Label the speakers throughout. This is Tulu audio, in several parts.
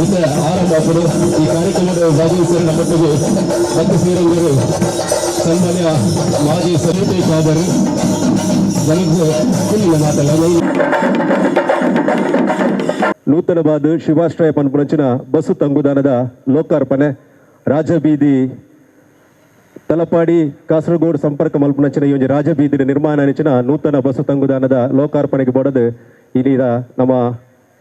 Speaker 1: ಇತ್ತೆ ಆರಂಭ ಆಪುಂಡು. ಈ ಕಾರ್ಯಕ್ರಮದ ಭಾಗವಹಿಸಿದ ನಮ್ಮೊಟ್ಟಿಗೆ ಮತ್ತು ಸೇರುವರು ಸನ್ಮಾನ್ಯ ಮಾಜಿ ಸಮಿತಿ ಖಾದರ್ ಜನಕ್ಕೆ ಮಾತಲ್ಲ.
Speaker 2: ನೂತನವಾದ ಶಿವಾಶ್ರಯ ಪನ್ಪುನಂಚಿನ ಬಸ್ಸು ತಂಗುದಾನದ ಲೋಕಾರ್ಪಣೆ. ರಾಜಬೀದಿ ತಲಪಾಡಿ ಕಾಸರಗೋಡು ಸಂಪರ್ಕ ಮಲ್ಪುನಂಚಿನ ಈ ಒಂಜಿ ರಾಜಬೀದಿನ ನಿರ್ಮಾಣ ಅಂಚಿನ ನೂತನ ಬಸ್ಸು ತಂಗುದಾನದ ಲೋಕಾರ್ಪಣೆಗೆ ಬಡದು ಇಲ್ಲಿದ ನಮ್ಮ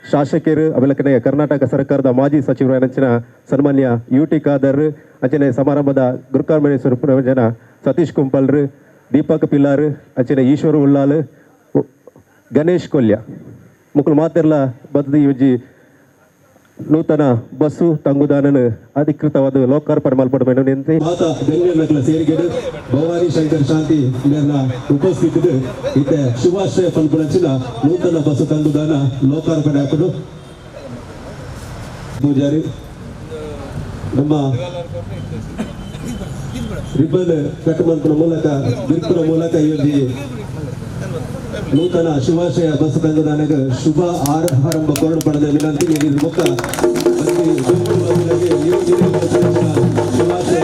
Speaker 2: ಶಾಸಕರು, ಅವೆಲಕನೆ ಕರ್ನಾಟಕ ಸರ್ಕಾರದ ಮಾಜಿ ಸಚಿವರಾದಂಚಿನ ಸನ್ಮಾನ್ಯ ಯು ಟಿ ಖಾದರ್, ಅಂಚನೆ ಸಮಾರಂಭದ ಗುರುಕಾರ್ಮಣೇಶ್ವರ ಜನ ಸತೀಶ್ ಕುಂಪಲ್ರು, ದೀಪಕ್ ಪಿಲ್ಲಾರ್, ಅಂಚನೆ ಈಶ್ವರ ಉಳ್ಳಾಲ್, ಗಣೇಶ್ ಕೊಲ್ಯ ಮುಕುಲು ಮಾತೆರ್ಲ ಬದ್ದು ಈ ಒಂಜಿ ನೂತನ ಬಸ್ಸು ತಂಗುದಾನನು ಅಧಿಕೃತವಾದ ಲೋಕಾರ್ಪಣೆ ಮಲ್ಪಡ ನಿಂತೆ.
Speaker 1: ಮಾತ ಗಣ್ಯರ ಸೇರಿಗೆಡು ಭವಾನಿ ಶಂಕರ್ ಶಾಂತಿ ಮೇರ್ನ ಉಪಸ್ಥಿತಿಡು ಇತ್ತೆ ಶುಭಾಶಯ ಪನ್ಪುನಂಚಿನ ನೂತನ ಬಸ್ಸು ತಂಗುದಾನ ಲೋಕಾರ್ಪಣೆ ಹಾಕುದು. ಪೂಜಾರಿ ನಮ್ಮ ರಿಬ್ಬನ್ ಕಟ್ ಮಲ್ಪುನ ಮೂಲಕ, ಬಿರ್ಪುನ ಮೂಲಕ ಈ ಒಂಜಿ ನೂತನ ಶುಭಾಶಯ ಬಸ್ ತಂಗುದಾನಗ ಶುಭ ಆರಂಭ ಕೊರಡು ಪಡೆದ ವಿನಂತಿ. ನೀಡಿದ ಮುಖ ಶುಭಾಶಯ.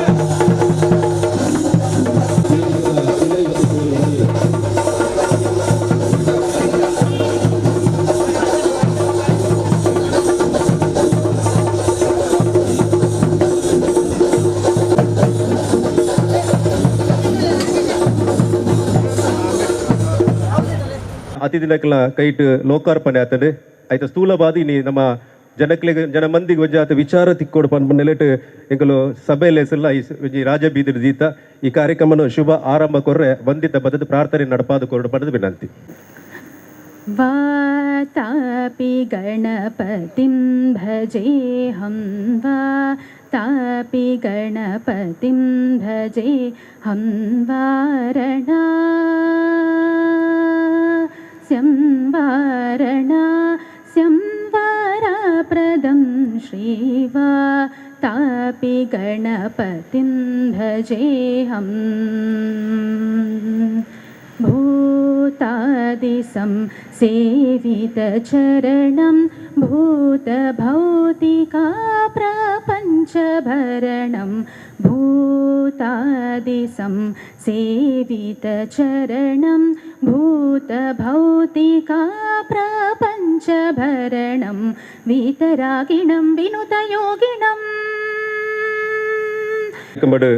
Speaker 2: ಅತಿಥಿನಕಲ ಕೈಟ್ ಲೋಕಾರ್ಪಣೆ ಆತಂಡು. ಆಯ್ತ ಸ್ಥೂಲವಾದ ಇನಿ ನಮ್ಮ ಜನಕ್ಲೆಗ್ ಜನ ಮಂದಿಗೆ ಒಂಜಿ ವಿಚಾರ ತಿಕ್ಕೋಡು ಪನ್ಪುನ ನೆಲೆಟ್ ಎಂಕುಲು ಸಭೆಯಲ್ಲಿ ಈ ಒಂಜಿ ರಾಜಬೀದಿಡ್ ದೀತ ಈ ಕಾರ್ಯಕ್ರಮನ ಶುಭ ಆರಂಭ ಕೊರ್ರೆ ವಂದಿತ ಬದದು ಪ್ರಾರ್ಥನೆ ನಡಪಾದ ಕೊರಡು ಪಡೆದು ವಿನಂತಿ.
Speaker 3: ವಾತಾಪಿ ಗಣಪತಿಂ ಭಜೇಹಂ, ವಾತಾಪಿ ಗಣಪತಿಂ ಭಜೇಹಂ, ವಾರಣಾ ಸ್ಯಂ ವಾರಣಾಸ್ಯಂ ವರಪ್ರದಂ ಶ್ರೀವಾತಾಪಿ ಗಣಪತಿಂ ಭಜೇಹಂ. ಭೂತಾದಿಸಂ ಸೇವಿತಚರಣಂ ಭೂತಭೌತಿಕಾ ಪ್ರಪಂಚಭರಣಂ, ಭೂತಾದಿಸಂ ಸೇವಿತಚರಣಂ ಭೂತಭೌತಿಕಾ ಪ್ರಪಂಚಭರಣಂ ವೀತರಾಗಿಣಂ ವಿನುತಯೋಗಿಣಂ.
Speaker 2: ಕಂಬಡು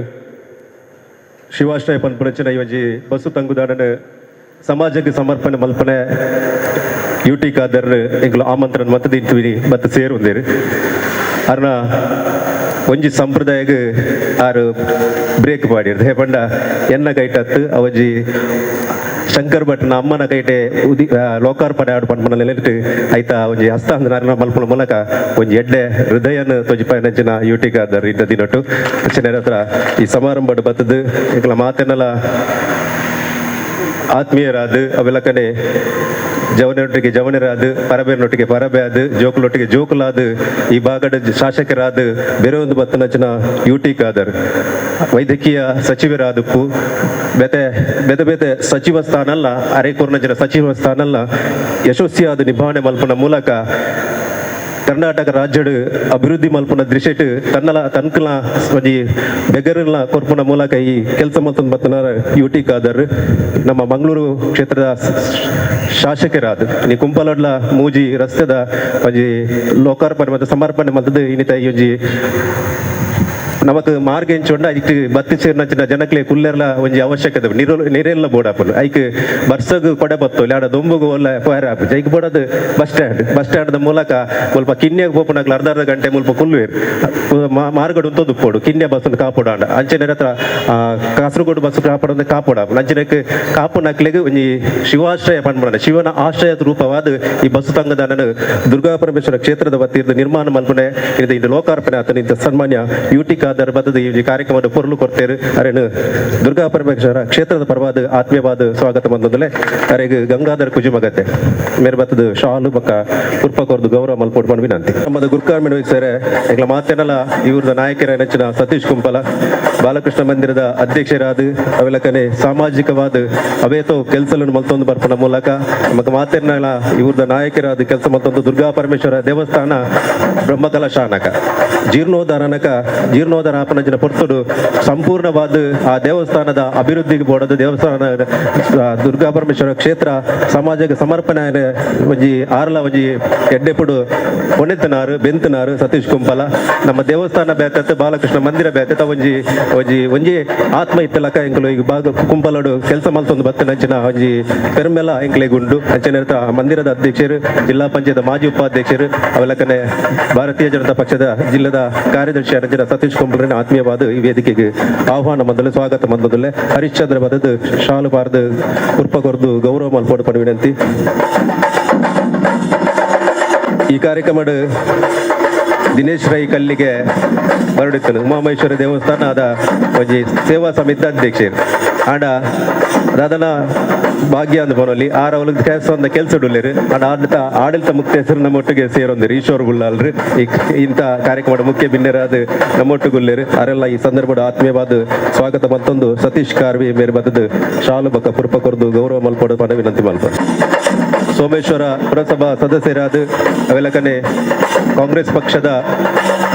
Speaker 2: ಶಿವಾಶ್ರಯ ಪನ್ಪುನಂಚಿನ ಈ ಒಂಜಿ ಬಸ್ಸು ತಂಗುದಾನನ ಸಮಾಜಕ್ಕೆ ಸಮರ್ಪಣೆ ಮಲ್ಪನೆ ಯು ಟಿ ಖಾದರ್ ಎಂಕುಲು ಆಮಂತ್ರಣ ಮತ್ತ ತಿಂತೀವಿ ಮತ್ತು ಸೇರುಂದೇರು. ಅರ್ನ ಒಂಜಿ ಸಂಪ್ರದಾಯಗ್ ಆರು ಬ್ರೇಕ್ ಪಾಡಿರ್ದು ಪಂಡ ಎನ್ನ ಕೈಟತ್ತು ಅವಜಿ ಶಂಕರ್ ಭಟ್ನ ಅಮ್ಮನ ಕೈಟೆ ಉದಿ ಲೋಕಾರ್ಪಣೆ ಆಡು ಪನ್ಪುನ ನೆಲೆಟ್ ಐತ ಒಂಜಿ ಹಸ್ತಾಂತರನ ಮಲ್ಪುನ ಮೂಲಕ ಒಂಜಿ ಎಡ್ಡೆ ಹೃದಯನ ತೊಜಿಪಾಯಿನಂಚಿನ ಯು ಟಿ ಖಾದರ್ ಇದ್ದ ದಿನಟು. ಅಂಚನೆ ಹತ್ರ ಈ ಸಮಾರಂಭಡ್ ಬತ್ತದು ಎಂಕಲ ಮಾತೆನಲ ಆತ್ಮೀಯರಾದ, ಅವೆಲ್ಲ ಕಡೆ ಜವನರೊಟ್ಟಿಗೆ ಜವನರಾದ, ಪರಬೇರನೊಟ್ಟಿಗೆ ಪರಬೆ ಆದ, ಜೋಕುಲೊಟ್ಟಿಗೆ ಜೋಕುಲಾದ, ಈ ಭಾಗದ ಶಾಸಕರಾದ ಬೇರೆ ಒಂದು ಬತ್ತನಂಚಿನ ಯು ಟಿ ಖಾದರ್ ವೈದ್ಯಕೀಯ ಸಚಿವರಾದಪ್ಪು ಬೇತೆ ಬೇತೆ ಬೇತೆ ಸಚಿವ ಸ್ಥಾನ ಅಲ್ಲ, ಅರೆಕೋರ್ನಂಚಿನ ಸಚಿವ ಸ್ಥಾನ ಅಲ್ಲ ಯಶಸ್ವಿಯಾದ ನಿಭಾವಣೆ ಮಲ್ಪುನ ಮೂಲಕ ಕರ್ನಾಟಕ ರಾಜ್ಯಡ್ ಅಭಿವೃದ್ಧಿ ಮಲ್ಪುನ ದೃಶ್ಯಟ್ ತನ್ನಲ ತನ್ಕಲ ಒಂಜಿ ಬೆಗರ್ಲ ಕೊರ್ಪುನ ಮೂಲಕ ಈ ಕೆಲಸ ಮಲ್ತೊಂದು ಬತ್ತನ ಯು ಟಿ ಖಾದರ್ ನಮ್ಮ ಮಂಗಳೂರು ಕ್ಷೇತ್ರದ ಶಾಸಕರಾದ ನೀ ಕುಂಪಲಡ್ಲ ಮೂಜಿ ರಸ್ತೆದ ಒಂಜಿ ಲೋಕಾರ್ಪಣೆ ಮತ್ತು ಸಮರ್ಪಣೆ ಮಲ್ತದ್ದು. ಇನ್ನಿತ ಈ ಒಂಜಿ ನಮಕ್ ಮಾರ್ಗ ಎಂಚುಂಡ ಐಕ್ ಬತ್ತಿ ಸೇರಿನಂಚಿನ ಜನಕ್ಲೆ ಕುಲ್ಲೆರ್ಲ ಒಂಜಿ ಅವಶ್ಯಕತೆ ನೀರು ನೀರೆಲ್ಲ ಬೋಡಾಪುಂಡು. ಐಕ್ ಬರ್ಸಗ್ ಕೊಡೆ ಬತ್ತು ಆಡ ದೊಂಬುಗು ಒಲ್ಲ ಫೈರ್ ಆಪುಜಿ. ಐಕ್ ಬೋಡದು bus stand. Bus stand ದ ಮೂಲಕ ಮುಲ್ಪ ಕಿನ್ಯಗ್ ಪೋಪುನಕ್ಲು ಅರ್ಧ ಅರ್ಧ ಗಂಟೆ ಮುಲ್ಪ ಕುಲ್ಲುವೆರ್. ಮಾರ್ಗಡ್ ಉಂತೊಂದು ಉಪ್ಪೊಡು ಕಿನ್ಯ ಬಸ್ ಕಾಪೊಡು. ಆಂಡ ಅಂಚನೆ ಹತ್ರ ಕಾಸರಗೋಡು ಬಸ್ ಕಾಪೊಡು ಕಾಪೊಡು. ಅಂಚನೆಕ್ ಕಾಪುನಕ್ಲೆಗ್ ಒಂಜಿ ಶಿವಾಶ್ರಯ ಪನ್ಪುನ ಶಿವನ ಆಶ್ರಯದ ರೂಪವಾದ ಈ ಬಸ್ಸು ತಂಗದಾನನು ದುರ್ಗಾ ಪರಮೇಶ್ವರ ಕ್ಷೇತ್ರದ ವತಿಯಿಂದ ನಿರ್ಮಾಣ ಮಲ್ಪುನೆ ಇದು ಇಂದು ಲೋಕಾರ್ಪಣೆ ಆತನ. ಇಂಥ ಸನ್ಮಾನ್ಯ ಯು ಟಿ ಖಾದರ್. Khadar ಬತ್ತದ ಈ ಕಾರ್ಯಕ್ರಮದ ಪೊರ್ಲು ಕೊರ್ತೆರ್. ಅರೆನ್ ದುರ್ಗಾ ಪರಮೇಶ್ವರ ಕ್ಷೇತ್ರದ ಪರವಾದ ಆತ್ಮೀಯವಾದ ಸ್ವಾಗತ ಬಂದೊಂದಲೆ. ಅರೆಗ್ ಗಂಗಾಧರ್ ಕುಜುಮಗತೆ ಮೇರ್ ಬತ್ತದ ಶಾಲು ಬೊಕ್ಕ ಪುರ್ಪ ಕೊರ್ದು ಗೌರವ ಮಲ್ಪೊಡು ಪಂಡ್ ವಿನಂತಿ. ನಮ್ಮದ ಗುರ್ಕಾರ್ಮೆನ್ ವಹಿಸರೆ ಎಂಕ್ಲ ಮಾತೆನಲ ಇವ್ರದ ನಾಯಕರ ನೆಚ್ಚಿನ ಸತೀಶ್ ಕುಂಪಲ, ಬಾಲಕೃಷ್ಣ ಮಂದಿರದ ಅಧ್ಯಕ್ಷರಾದ, ಅವೆಲಕನೆ ಸಾಮಾಜಿಕವಾದ ಅವೇತೋ ಕೆಲಸలను ಮಲ್ತೊಂದು ಬರ್ಪುನ ಮೂಲಕ ನಮಕ್ ಮಾತೆರ್ನಲ ಇವ್ರದ ನಾಯಕರಾದ ಕೆಲಸ ಮಲ್ತೊಂದು ದುರ್ಗಾ ಪರಮೇಶ್ವರ ದೇವಸ್ಥಾನ ಬ್ರಹ್ಮಕಲಶಾನಕ ಜೀರ್ಣೋದ್ಧಾರನಕ ಜೀರ್ಣೋದ್ಧಾರ ಆಪನಂಚಿನ ಪೊರ್ತುಡು ಸಂಪೂರ್ಣವಾದ ಆ ದೇವಸ್ಥಾನದ ಅಭಿವೃದ್ಧಿಗೆ ಬೋಡದು ದೇವಸ್ಥಾನ ದುರ್ಗಾ ಪರಮೇಶ್ವರ ಕ್ಷೇತ್ರ ಸಮಾಜಕ್ಕೆ ಸಮರ್ಪಣೆ ಒಂಜಿ ಆರ್ಲ ಒಂಜಿ ಎಡ್ಡೆಪುಡು ಪೊನೆತ್ತನಾರು ಬೆಂತನಾರು ಸತೀಶ್ ಕುಂಪಲ. ನಮ್ಮ ದೇವಸ್ಥಾನ ಬೇತತ್, ಬಾಲಕೃಷ್ಣ ಮಂದಿರ ಬೇತತ್, ಒಂಜಿ ಒಂಜಿ ಒಂಜಿ ಆತ್ಮ ಇತ್ತಲಕ ಎಂಕುಲು ಈಗ ಬಾಗ ಕುಂಪಲಡು ಕೆಲಸ ಮಲ್ತೊಂದು ಬತ್ತಿನಂಚಿನ ಒಂಜಿ ಪೆರ್ಮೆಲ ಎಂಕ್ಲೆಗ್ ಉಂಡು. ಅಂಚನೆ ಮಂದಿರದ ಅಧ್ಯಕ್ಷರು, ಜಿಲ್ಲಾ ಪಂಚಾಯತ್ ಮಾಜಿ ಉಪಾಧ್ಯಕ್ಷರು, ಅವೆಲಕನೆ ಭಾರತೀಯ ಜನತಾ ಪಕ್ಷದ ಜಿಲ್ಲೆದ ಕಾರ್ಯದರ್ಶಿ ಅಂಚಿನ ಸತೀಶ್ ಕುಂಪಲನ ಆತ್ಮೀಯವಾದ ಈ ವೇದಿಕೆಗೆ ಆಹ್ವಾನ ಮಂದಲೆ, ಸ್ವಾಗತ ಮಂದಲೆ. ಹರಿಶ್ಚಂದ್ರ ಬದದು ಶಾಲು ಪಾರ್ದು ಪುರ್ಪ ಕೊರ್ದು ಗೌರವ ಮಲ್ಪೊಡು ಪಂಡ್ ವಿನಂತಿ. ಈ ಕಾರ್ಯಕ್ರಮಡ್ ದಿನೇಶ್ ರೈ ಕಲ್ಲಿಗೆ ಬರಡಿತ್ತನು, ಉಮಾಮಹೇಶ್ವರ ದೇವಸ್ಥಾನದ ಒಂಜಿ ಸೇವಾ ಸಮಿತಿ ಅಧ್ಯಕ್ಷರು. ಆಂಡ ದಾದನ ಭಾಗ್ಯ ಅಂದ್ ಪನೊಲಿ ಆರ್ ಅವಲಿಗೆ ಕೆಲಸ ಕೆಲಸ ಉಲ್ಲೇರು. ಆಂಡ ಆಡಳಿತ ಆಡಳಿತ ಮುಕ್ತೇಸರು ನಮ್ಮೊಟ್ಟಿಗೆ ಸೇರೊಂದಿರು ಈಶ್ವರ ಗುಲ್ಲಾಲ್ರು. ಇಂಥ ಕಾರ್ಯಕ್ರಮದ ಮುಖ್ಯ ಬಿನ್ನೆರಾದ ನಮ್ಮೊಟ್ಟಿಗೆ ಅರೆಲ್ಲ ಈ ಸಂದರ್ಭದ ಆತ್ಮೀಯವಾದ ಸ್ವಾಗತ ಮತ್ತೊಂದು ಸತೀಶ್ ಕಾರ್ವಿ ಮೇರ್ ಬದದು ಶಾಲು ಬಕ್ಕ ಪುರ್ಪ ಕೊರ್ದು ಗೌರವ ಮಲ್ಪೊಡು ಪಂಡ ವಿನಂತಿ ಮಲ್ಪ. ಸೋಮೇಶ್ವರ ಪುರಸಭಾ ಸದಸ್ಯರಾದ, ಅವೆಲಕನೆ ಕಾಂಗ್ರೆಸ್ ಪಕ್ಷದ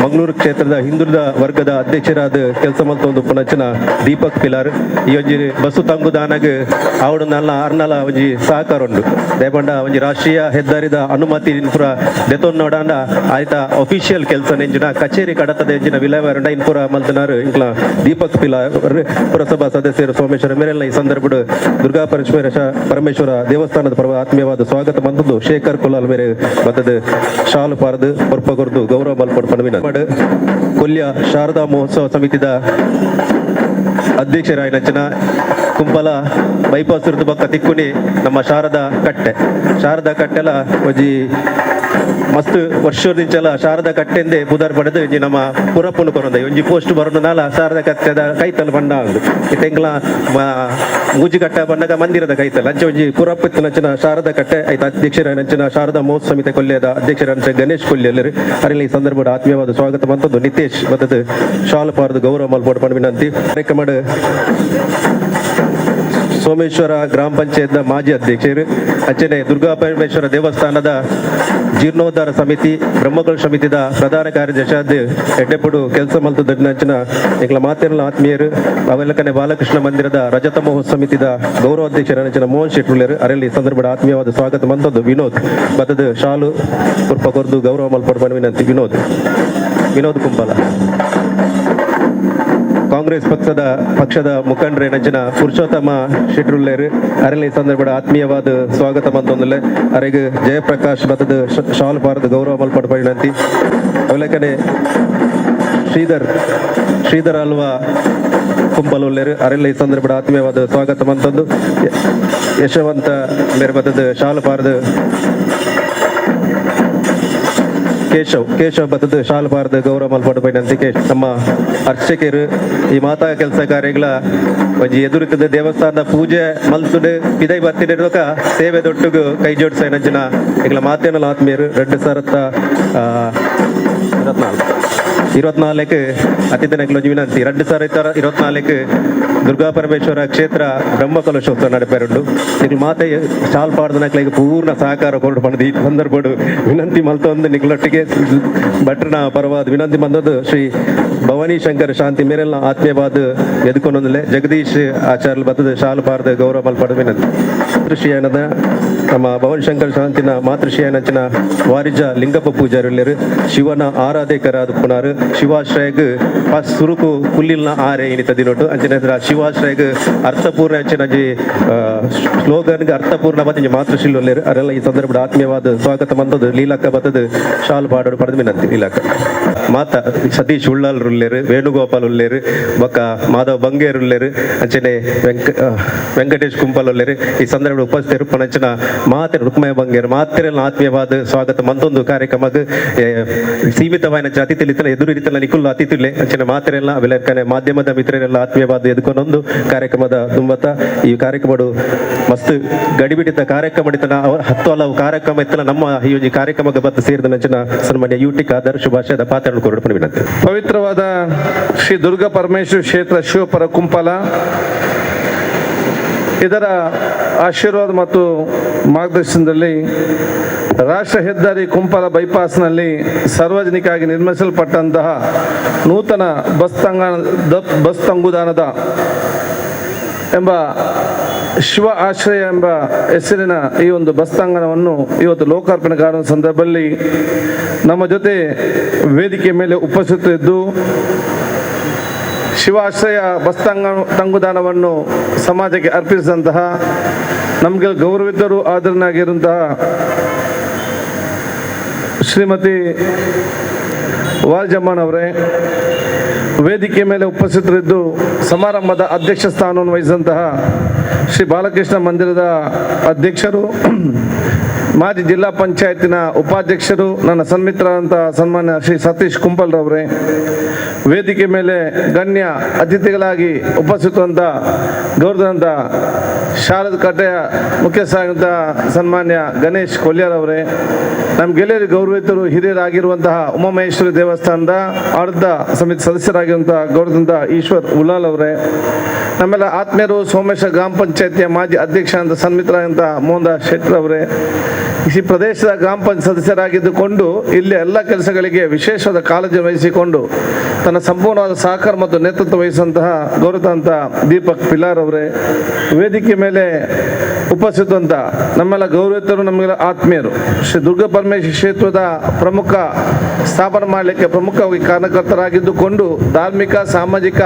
Speaker 2: ಮಂಗಳೂರು ಕ್ಷೇತ್ರದ ಹಿಂದುಳಿದ ವರ್ಗದ ಅಧ್ಯಕ್ಷರಾದ ಕೆಲಸ ಮಲ್ತೊಂದು ಪುನಚಿನ ದೀಪಕ್ ಪಿಲಾರ್. ಈ ಒಂಜಿ ಬಸ್ಸು ತಂಗುದಾನಗ್ ಆವಡು ನಲ್ಲ ಅರ್ನಲ ಒಂಜಿ ಸಹಕಾರ ಉಂಡು. ದೇಪಂಡ ಒಂಜಿ ರಾಷ್ಟ್ರೀಯ ಹೆದ್ದಾರಿದ ಅನುಮತಿ ಇನ್ಪುರ ದೆತೊನ್ನೋಡಾಂಡ ಆಯ್ತ ಅಫಿಷಿಯಲ್ ಕೆಲಸ ನೆಂಜಿನ ಕಚೇರಿ ಕಡತದ ಎಂಜಿನ ವಿಲೇವಾರಂಡ ಇನ್ಪುರ ಮಲ್ತನಾರು ಇಂಕ್ಲ ದೀಪಕ್ ಪಿಲಾರ್, ಪುರಸಭಾ ಸದಸ್ಯರು ಸೋಮೇಶ್ವರ ಮೇರೆಲ್ಲ ಈ ಸಂದರ್ಭಡ್ ದುರ್ಗಾ ಪರಮೇಶ್ವರ ಪರಮೇಶ್ವರ ದೇವಸ್ಥಾನದ ಪರವ ಆತ್ಮೀಯವಾದ ಸ್ವಾಗತ ಮಂತದ್ದು. ಶೇಖರ್ ಕುಲಾಲ್ ಮೇರೆ ಬತ್ತದ ಶಾಲು ಪಾರ್ದು ಪೊರ್ಪ ಕೊರ್ದು ಗೌರವ ಮಲ್ಪೊಡು ಪಂಡ ವಿನಂತಿ. ಕೊಲ್ಯ ಶಾರದಾ ಮಹೋತ್ಸವ ಸಮಿತಿದ ಅಧ್ಯಕ್ಷರಾಯಿನಂಚಿನ ಕುಂಪಲ ಬೈಪಾಸ್ ಬೊಕ್ಕ ತಿಕ್ಕುನಿ ನಮ್ಮ ಶಾರದಾ ಕಟ್ಟೆ. ಶಾರದಾ ಕಟ್ಟೆಲ ಒಂಜಿ ಮಸ್ತ್ ವರ್ಷದಿಂಚಲ ಶಾರದಾ ಕಟ್ಟೆಂದೆ ಪುದರ್ ಪಡೆದು ಒಂಜಿ ನಮ್ಮ ಪುರಪ್ಪನು ಕೊರಂದ ಒಂಜಿ ಪೋಸ್ಟ್ ಬರೋನಾಲ ಶಾರದಾ ಕಟ್ಟೆದ ಕೈತಲ್ ಬಣ್ಣ ಉಂಡು. ಇತ್ತೆಂಗ್ಲ ಮೂಜಿ ಕಟ್ಟ ಬಣ್ಣಗ ಮಂದಿರದ ಕೈತಲ್ ಅಂಚೆ ಒಂಜಿ ಪುರಪ್ಪು ನಂಚಿನ ಶಾರದಾ ಕಟ್ಟೆ. ಐತ ಅಧ್ಯಕ್ಷರ ಶಾರದಾ ಮಹೋತ್ಸವ ಸಮಿತಿ ಕೊಲ್ಯದ ಅಧ್ಯಕ್ಷರ ಗಣೇಶ್ ಕೊಲ್ಯಲ್ಲರು ಅರಲ್ಲಿ ಈ ಸಂದರ್ಭದ ಆತ್ಮೀಯವಾದ ಸ್ವಾಗತ ಮಂತದ್ದು. ನಿತೇಶ್ ಬತ್ತದ ಶಾಲು ಪಾರ್ದು ಗೌರವ ಮಲ್ಪೊಡು ಪಂಡ ವಿನಂತಿ. ಕಾರ್ಯಕ್ರಮದ ಸೋಮೇಶ್ವರ ಗ್ರಾಮ ಪಂಚಾಯತ್ನ ಮಾಜಿ ಅಧ್ಯಕ್ಷರು, ಅಂಚನೆ ದುರ್ಗಾ ಪರಮೇಶ್ವರ ದೇವಸ್ಥಾನದ ಜೀರ್ಣೋದ್ಧಾರ ಸಮಿತಿ ಬ್ರಹ್ಮಕಲ್ ಸಮಿತಿದ ಪ್ರಧಾನ ಕಾರ್ಯದರ್ಶಿ ಎಡ್ಡೆಪುಡು ಕೆಲಸ ಮಲ್ತದ ಎಂಕ್ಲ ಮಾತೆರ್ಲ ಆತ್ಮೀಯರು, ಅವೆಲ್ಲಕನೆ ಬಾಲಕೃಷ್ಣ ಮಂದಿರದ ರಜತ ಮಹೋತ್ಸವ ಸಮಿತಿದ ಗೌರವ ಅಧ್ಯಕ್ಷರ ಅಂಚಿನ ಮೋಹನ್ ಶೆಟ್ಟುಳ್ಳರು ಅರಲ್ಲಿ ಈ ಸಂದರ್ಭದ ಆತ್ಮೀಯವಾದ ಸ್ವಾಗತ ಮಂತದ್ದು. ವಿನೋದ್ ಬತ್ತದ ಶಾಲು ಪುರ್ಪ ಕೊರ್ದು ಗೌರವ ಮಲ್ಪೊಡು ಪಂಡ ವಿನಂತಿ. ವಿನೋದ್ ವಿನೋದ್ ಕುಂಪಲ. ಕಾಂಗ್ರೆಸ್ ಪಕ್ಷದ ಪಕ್ಷದ ಮುಖಂಡರ ನಂಚಿನ ಪುರುಷೋತ್ತಮ ಶೆಟ್ರುಲ್ಲೇರು ಅರಲ್ಲಿ ಈ ಸಂದರ್ಭದ ಆತ್ಮೀಯವಾದ ಸ್ವಾಗತ ಮಂತೊಂದುಲ್ಲೆ. ಅರೆಗ್ ಜಯಪ್ರಕಾಶ್ ಬತ್ತದ ಶಾಲ್ ಪಾರದ ಗೌರವ ಮಲ್ಪೊಡು ವಿನಂತಿ. ಅವಲಕನೆ ಶ್ರೀಧರ್ ಶ್ರೀಧರ್ ಅಲ್ವಾ ಕುಂಪಲ್ ಉಲ್ಲೇರು ಅರೆಲ್ಲ ಈ ಸಂದರ್ಭದ ಆತ್ಮೀಯವಾದ ಸ್ವಾಗತ ಮಂತೊಂದು. ಯಶವಂತ ಮೇರೆ ಬತ್ತದ ಶಾಲು ಪಾರದ. ಕೇಶವ್ ಕೇಶವ್ ಬತ್ತದ ಶಾಲು ಪಾರದ ಗೌರವ ಮಲ್ಪೊಡು ವಿನಂತಿ. ಕೇಶ್ ನಮ್ಮ ಅರ್ಚಕರು ಈ ಮಾತಾ ಕೆಲಸ ಕಾರ್ಯಗಳ ಒಂಜಿ ಎದುರುತದ ದೇವಸ್ಥಾನದ ಪೂಜೆ ಮಲ್ತುಡು ಪಿದೈ ಬತ್ತಿಡಿರುವಾಗ ಸೇವೆ ದೊಟ್ಟುಗು ಕೈ ಜೋಡಿಸ ಎಂಕ್ಲ ಮಾತೇನಲ ಆತ್ಮೀಯರು. 2024 24ಕ್ಕೆ ಅತಿಥಿನಕ್ಲ ಒಂಜಿ ವಿನಂತಿ. 2024ಕ್ಕೆ ದುರ್ಗಾ ಪರಮೇಶ್ವರ ಕ್ಷೇತ್ರ ಬ್ರಹ್ಮ ಕಲಶೋತ್ಸವ ನಡಪೇರುಂಡು. ನಿಕ್ಲು ಮಾತೆ ಶಾಲ್ ಪಾಡ್ದನಕ್ಲೆಗ್ ಪೂರ್ಣ ಸಹಕಾರ ಕೊರಡು ಪಂಡ್ದು ಈ ಸಂದರ್ಭಡ್ ವಿನಂತಿ ಮಲ್ತೊಂದು, ನಿಕ್ಲೊಟ್ಟಿಗೆ ಭಟ್ರನ ಪರವಾದ ವಿನಂತಿ ಬಂದದ್ದು. ಶ್ರೀ ಭವಾನಿ ಶಂಕರ್ ಶಾಂತಿ ಮೇರೆಲ್ಲ ಆತ್ಮೀಯವಾದ ಎದುಕೊಂಡೊಂದಲೆ. ಜಗದೀಶ್ ಆಚಾರ್ಯ ಬತ್ತದ ಶಾಲು ಪಾರದ ಗೌರವ ಮಲ್ಪಡ ವಿನಂತಿ. ಮಾತೃಶ್ರೀಯನದ ನಮ್ಮ ಭವನ್ ಶಂಕರ್ ಶಾಂತಿನ ಮಾತೃಶ್ರೀಯನಂಚಿನ ವಾರಿಜ ಲಿಂಗಪ್ಪ ಪೂಜಾರಿ ಉಲ್ಲೆರ್. ಶಿವನ ಆರಾಧಕರಾದ ಪುನಾರು. ಶಿವಾಶ್ರಯಗ್ ಫಸ್ಟ್ ಸುರುಕು ಕುಲ್ಲಿಲ್ನ ಆರೆ ಇನಿತ ದಿನೊಟು ಅಂಚಿನ ಶಿವಾಶ್ರಯಗ್ ಅರ್ಥಪೂರ್ಣ ಅಂಚಿನ ಸ್ಲೋಗನ್ಗೆ ಅರ್ಥಪೂರ್ಣ ಬತ್ತಿಂಜಿ ಮಾತೃಶ್ರೀ ಉಲ್ಲೆರ್. ಅರೆಲ್ಲ ಈ ಸಂದರ್ಭದ ಆತ್ಮೀಯವಾದ ಸ್ವಾಗತ ಬಂದದ್ದು. ಲೀಲಕ್ಕ ಬತ್ತದ ಶಾಲು ಪಾಡೋಡು ಪಡೆದ ವಿನಂತಿ. ಲೀಲಕ್ಕ ಮಾತ ಸತೀಶ್ ಉಳ್ಳಾಲ್ ಉಲ್ಲೇರು, ವೇಣುಗೋಪಾಲ್ ಉಲ್ಲೇರು, ಬೊಕ್ಕ ಮಾಧವ್ ಬಂಗೇರ್ ಉಲ್ಲೇರು, ಅಂಚನೆ ವೆಂಕಟೇಶ್ ಕುಂಪಾಲ್ ಉಲ್ಲೇರು. ಈ ಸಂದರ್ಭ ಉಪಸ್ಥಿತರು ಮಾತೆರ್ ರುಕ್ಮಯ ಬಂಗೇರ್ ಮಾತೆರೆಲ್ಲ ಆತ್ಮೀಯವಾದ ಸ್ವಾಗತ ಮಂತೊಂದು ಕಾರ್ಯಕ್ರಮಗ್ ಸೀಮಿತವಾಯಿನ ಅತಿಥಿಲಿತ್ತನ ಎದುರು ಇತ್ತನ ನಿಕುಲ್ ಅತಿಥಿಲೆ ಅಂಚಿನ ಮಾತೆರೆಲ್ಲ ಅವೆಲ್ಲ ಮಾಧ್ಯಮದ ಮಿತ್ರರೆಲ್ಲ ಆತ್ಮೀಯವಾದ ಎದುಕೊಂಡೊಂದು ಕಾರ್ಯಕ್ರಮದ ದುಂಬತ ಈ ಕಾರ್ಯಕ್ರಮ ಮಸ್ತ್ ಗಡಿಬಿಡಿತ ಕಾರ್ಯಕ್ರಮ ಹತ್ತು ಹಲವು ಕಾರ್ಯಕ್ರಮ ಇತ್ತನ ನಮ್ಮ ಈ ಒಂಜಿ ಕಾರ್ಯಕ್ರಮಕ್ಕೆ ಬತ್ತ ಸೇರಿದ ನಂಚಿನ ಸನ್ಮಾನ್ಯ ಯುಟಿ ಖಾದರ್ ಶುಭಾಶಯದ ಪಾತ್ರ ಕೊರಡು ವಿನಂತಿ.
Speaker 4: ಪವಿತ್ರವಾದ ಶ್ರೀ ದುರ್ಗಾ ಪರಮೇಶ್ವರ ಕ್ಷೇತ್ರ ಶಿವಪರ ಕುಂಪಲ ಇದರ ಆಶೀರ್ವಾದ ಮತ್ತು ಮಾರ್ಗದರ್ಶನದಲ್ಲಿ ರಾಷ್ಟ್ರ ಹೆದ್ದಾರಿ ಕುಂಪಲ ಬೈಪಾಸ್ನಲ್ಲಿ ಸಾರ್ವಜನಿಕವಾಗಿ ನಿರ್ಮಿಸಲ್ಪಟ್ಟಂತಹ ನೂತನ ಬಸ್ ತಂಗುದಾಣದ ಎಂಬ ಶಿವ ಆಶ್ರಯ ಎಂಬ ಹೆಸರಿನ ಈ ಒಂದು ಬಸ್ ತಂಗಣವನ್ನು ಇವತ್ತು ಲೋಕಾರ್ಪಣೆ ಕಾಣುವ ಸಂದರ್ಭದಲ್ಲಿ ನಮ್ಮ ಜೊತೆ ವೇದಿಕೆ ಮೇಲೆ ಉಪಸ್ಥಿತರಿದ್ದು ಶಿವಾಶ್ರಯ ಬಸ್ ತಂಗುದಾಣವನ್ನು ಸಮಾಜಕ್ಕೆ ಅರ್ಪಿಸಿದಂತಹ ನಮಗೆ ಗೌರವಿತರು ಆದರನಾಗಿರುವಂತಹ ಶ್ರೀಮತಿ ವಾಲ್ಜಮ್ಮನವರೇ, ವೇದಿಕೆ ಮೇಲೆ ಉಪಸ್ಥಿತರಿದ್ದು ಸಮಾರಂಭದ ಅಧ್ಯಕ್ಷ ಸ್ಥಾನವನ್ನು ವಹಿಸಿದಂತಹ ಶ್ರೀ ಬಾಲಕೃಷ್ಣ ಮಂದಿರದ ಅಧ್ಯಕ್ಷರು, ಮಾಜಿ ಜಿಲ್ಲಾ ಪಂಚಾಯತಿನ ಉಪಾಧ್ಯಕ್ಷರು, ನನ್ನ ಸನ್ಮಿತ್ರರಂತಹ ಸನ್ಮಾನ್ಯ ಶ್ರೀ ಸತೀಶ್ ಕುಂಪಲ್ರವರೇ, ವೇದಿಕೆ ಮೇಲೆ ಗಣ್ಯ ಅತಿಥಿಗಳಾಗಿ ಉಪಸ್ಥಿತರಂಥ ಗೌರವದಂಥ ಶಾರದ ಕಟ್ಟೆಯ ಮುಖ್ಯಸ್ಥರಾದಂಥ ಸನ್ಮಾನ್ಯ ಗಣೇಶ್ ಕೊಲ್ಯರವರೇ, ನಮ್ಮ ಗೆಳೆಯರು ಗೌರವಿತರು ಹಿರಿಯರಾಗಿರುವಂತಹ ಉಮಾಮಹೇಶ್ವರಿ ದೇವಸ್ಥಾನದ ಆಡಳಿತ ಸಮಿತಿ ಸದಸ್ಯರಾಗಿರುವಂತಹ ಗೌರವದಂಥ ಈಶ್ವರ್ ಉಲಾಲ್ ಅವರೇ, ನಮ್ಮೆಲ್ಲ ಆತ್ಮೀಯರು ಸೋಮೇಶ ಗ್ರಾಮ ಪಂಚಾಯತಿಯ ಮಾಜಿ ಅಧ್ಯಕ್ಷ ಅಂತ ಸನ್ಮಿತರಾದಂಥ ಮೋಹನ್ ದಾಸ್ ಶೆಟ್ಟರ್ ಅವರೇ, ಈ ಪ್ರದೇಶದ ಗ್ರಾಮ ಪಂಚಾಯತ್ ಸದಸ್ಯರಾಗಿದ್ದುಕೊಂಡು ಇಲ್ಲಿ ಎಲ್ಲ ಕೆಲಸಗಳಿಗೆ ವಿಶೇಷವಾದ ಕಾಳಜಿ ವಹಿಸಿಕೊಂಡು ತನ್ನ ಸಂಪೂರ್ಣವಾದ ಸಹಕಾರ ಮತ್ತು ನೇತೃತ್ವ ವಹಿಸುವಂತಹ ಗೌರವಂತ ದೀಪಕ್ ಪಿಲಾರ್ ಅವರೇ, ವೇದಿಕೆ ಮೇಲೆ ಉಪಸ್ಥಿತಂತ ನಮ್ಮೆಲ್ಲ ಗೌರವಿತರು, ನಮಗೆಲ್ಲ ಆತ್ಮೀಯರು, ಶ್ರೀ ದುರ್ಗಾ ಪರಮೇಶ್ವರಿ ಕ್ಷೇತ್ರದ ಪ್ರಮುಖ ಸ್ಥಾಪನೆ ಮಾಡಲಿಕ್ಕೆ ಪ್ರಮುಖವಾಗಿ ಕಾರಣಕರ್ತರಾಗಿದ್ದುಕೊಂಡು ಧಾರ್ಮಿಕ, ಸಾಮಾಜಿಕ,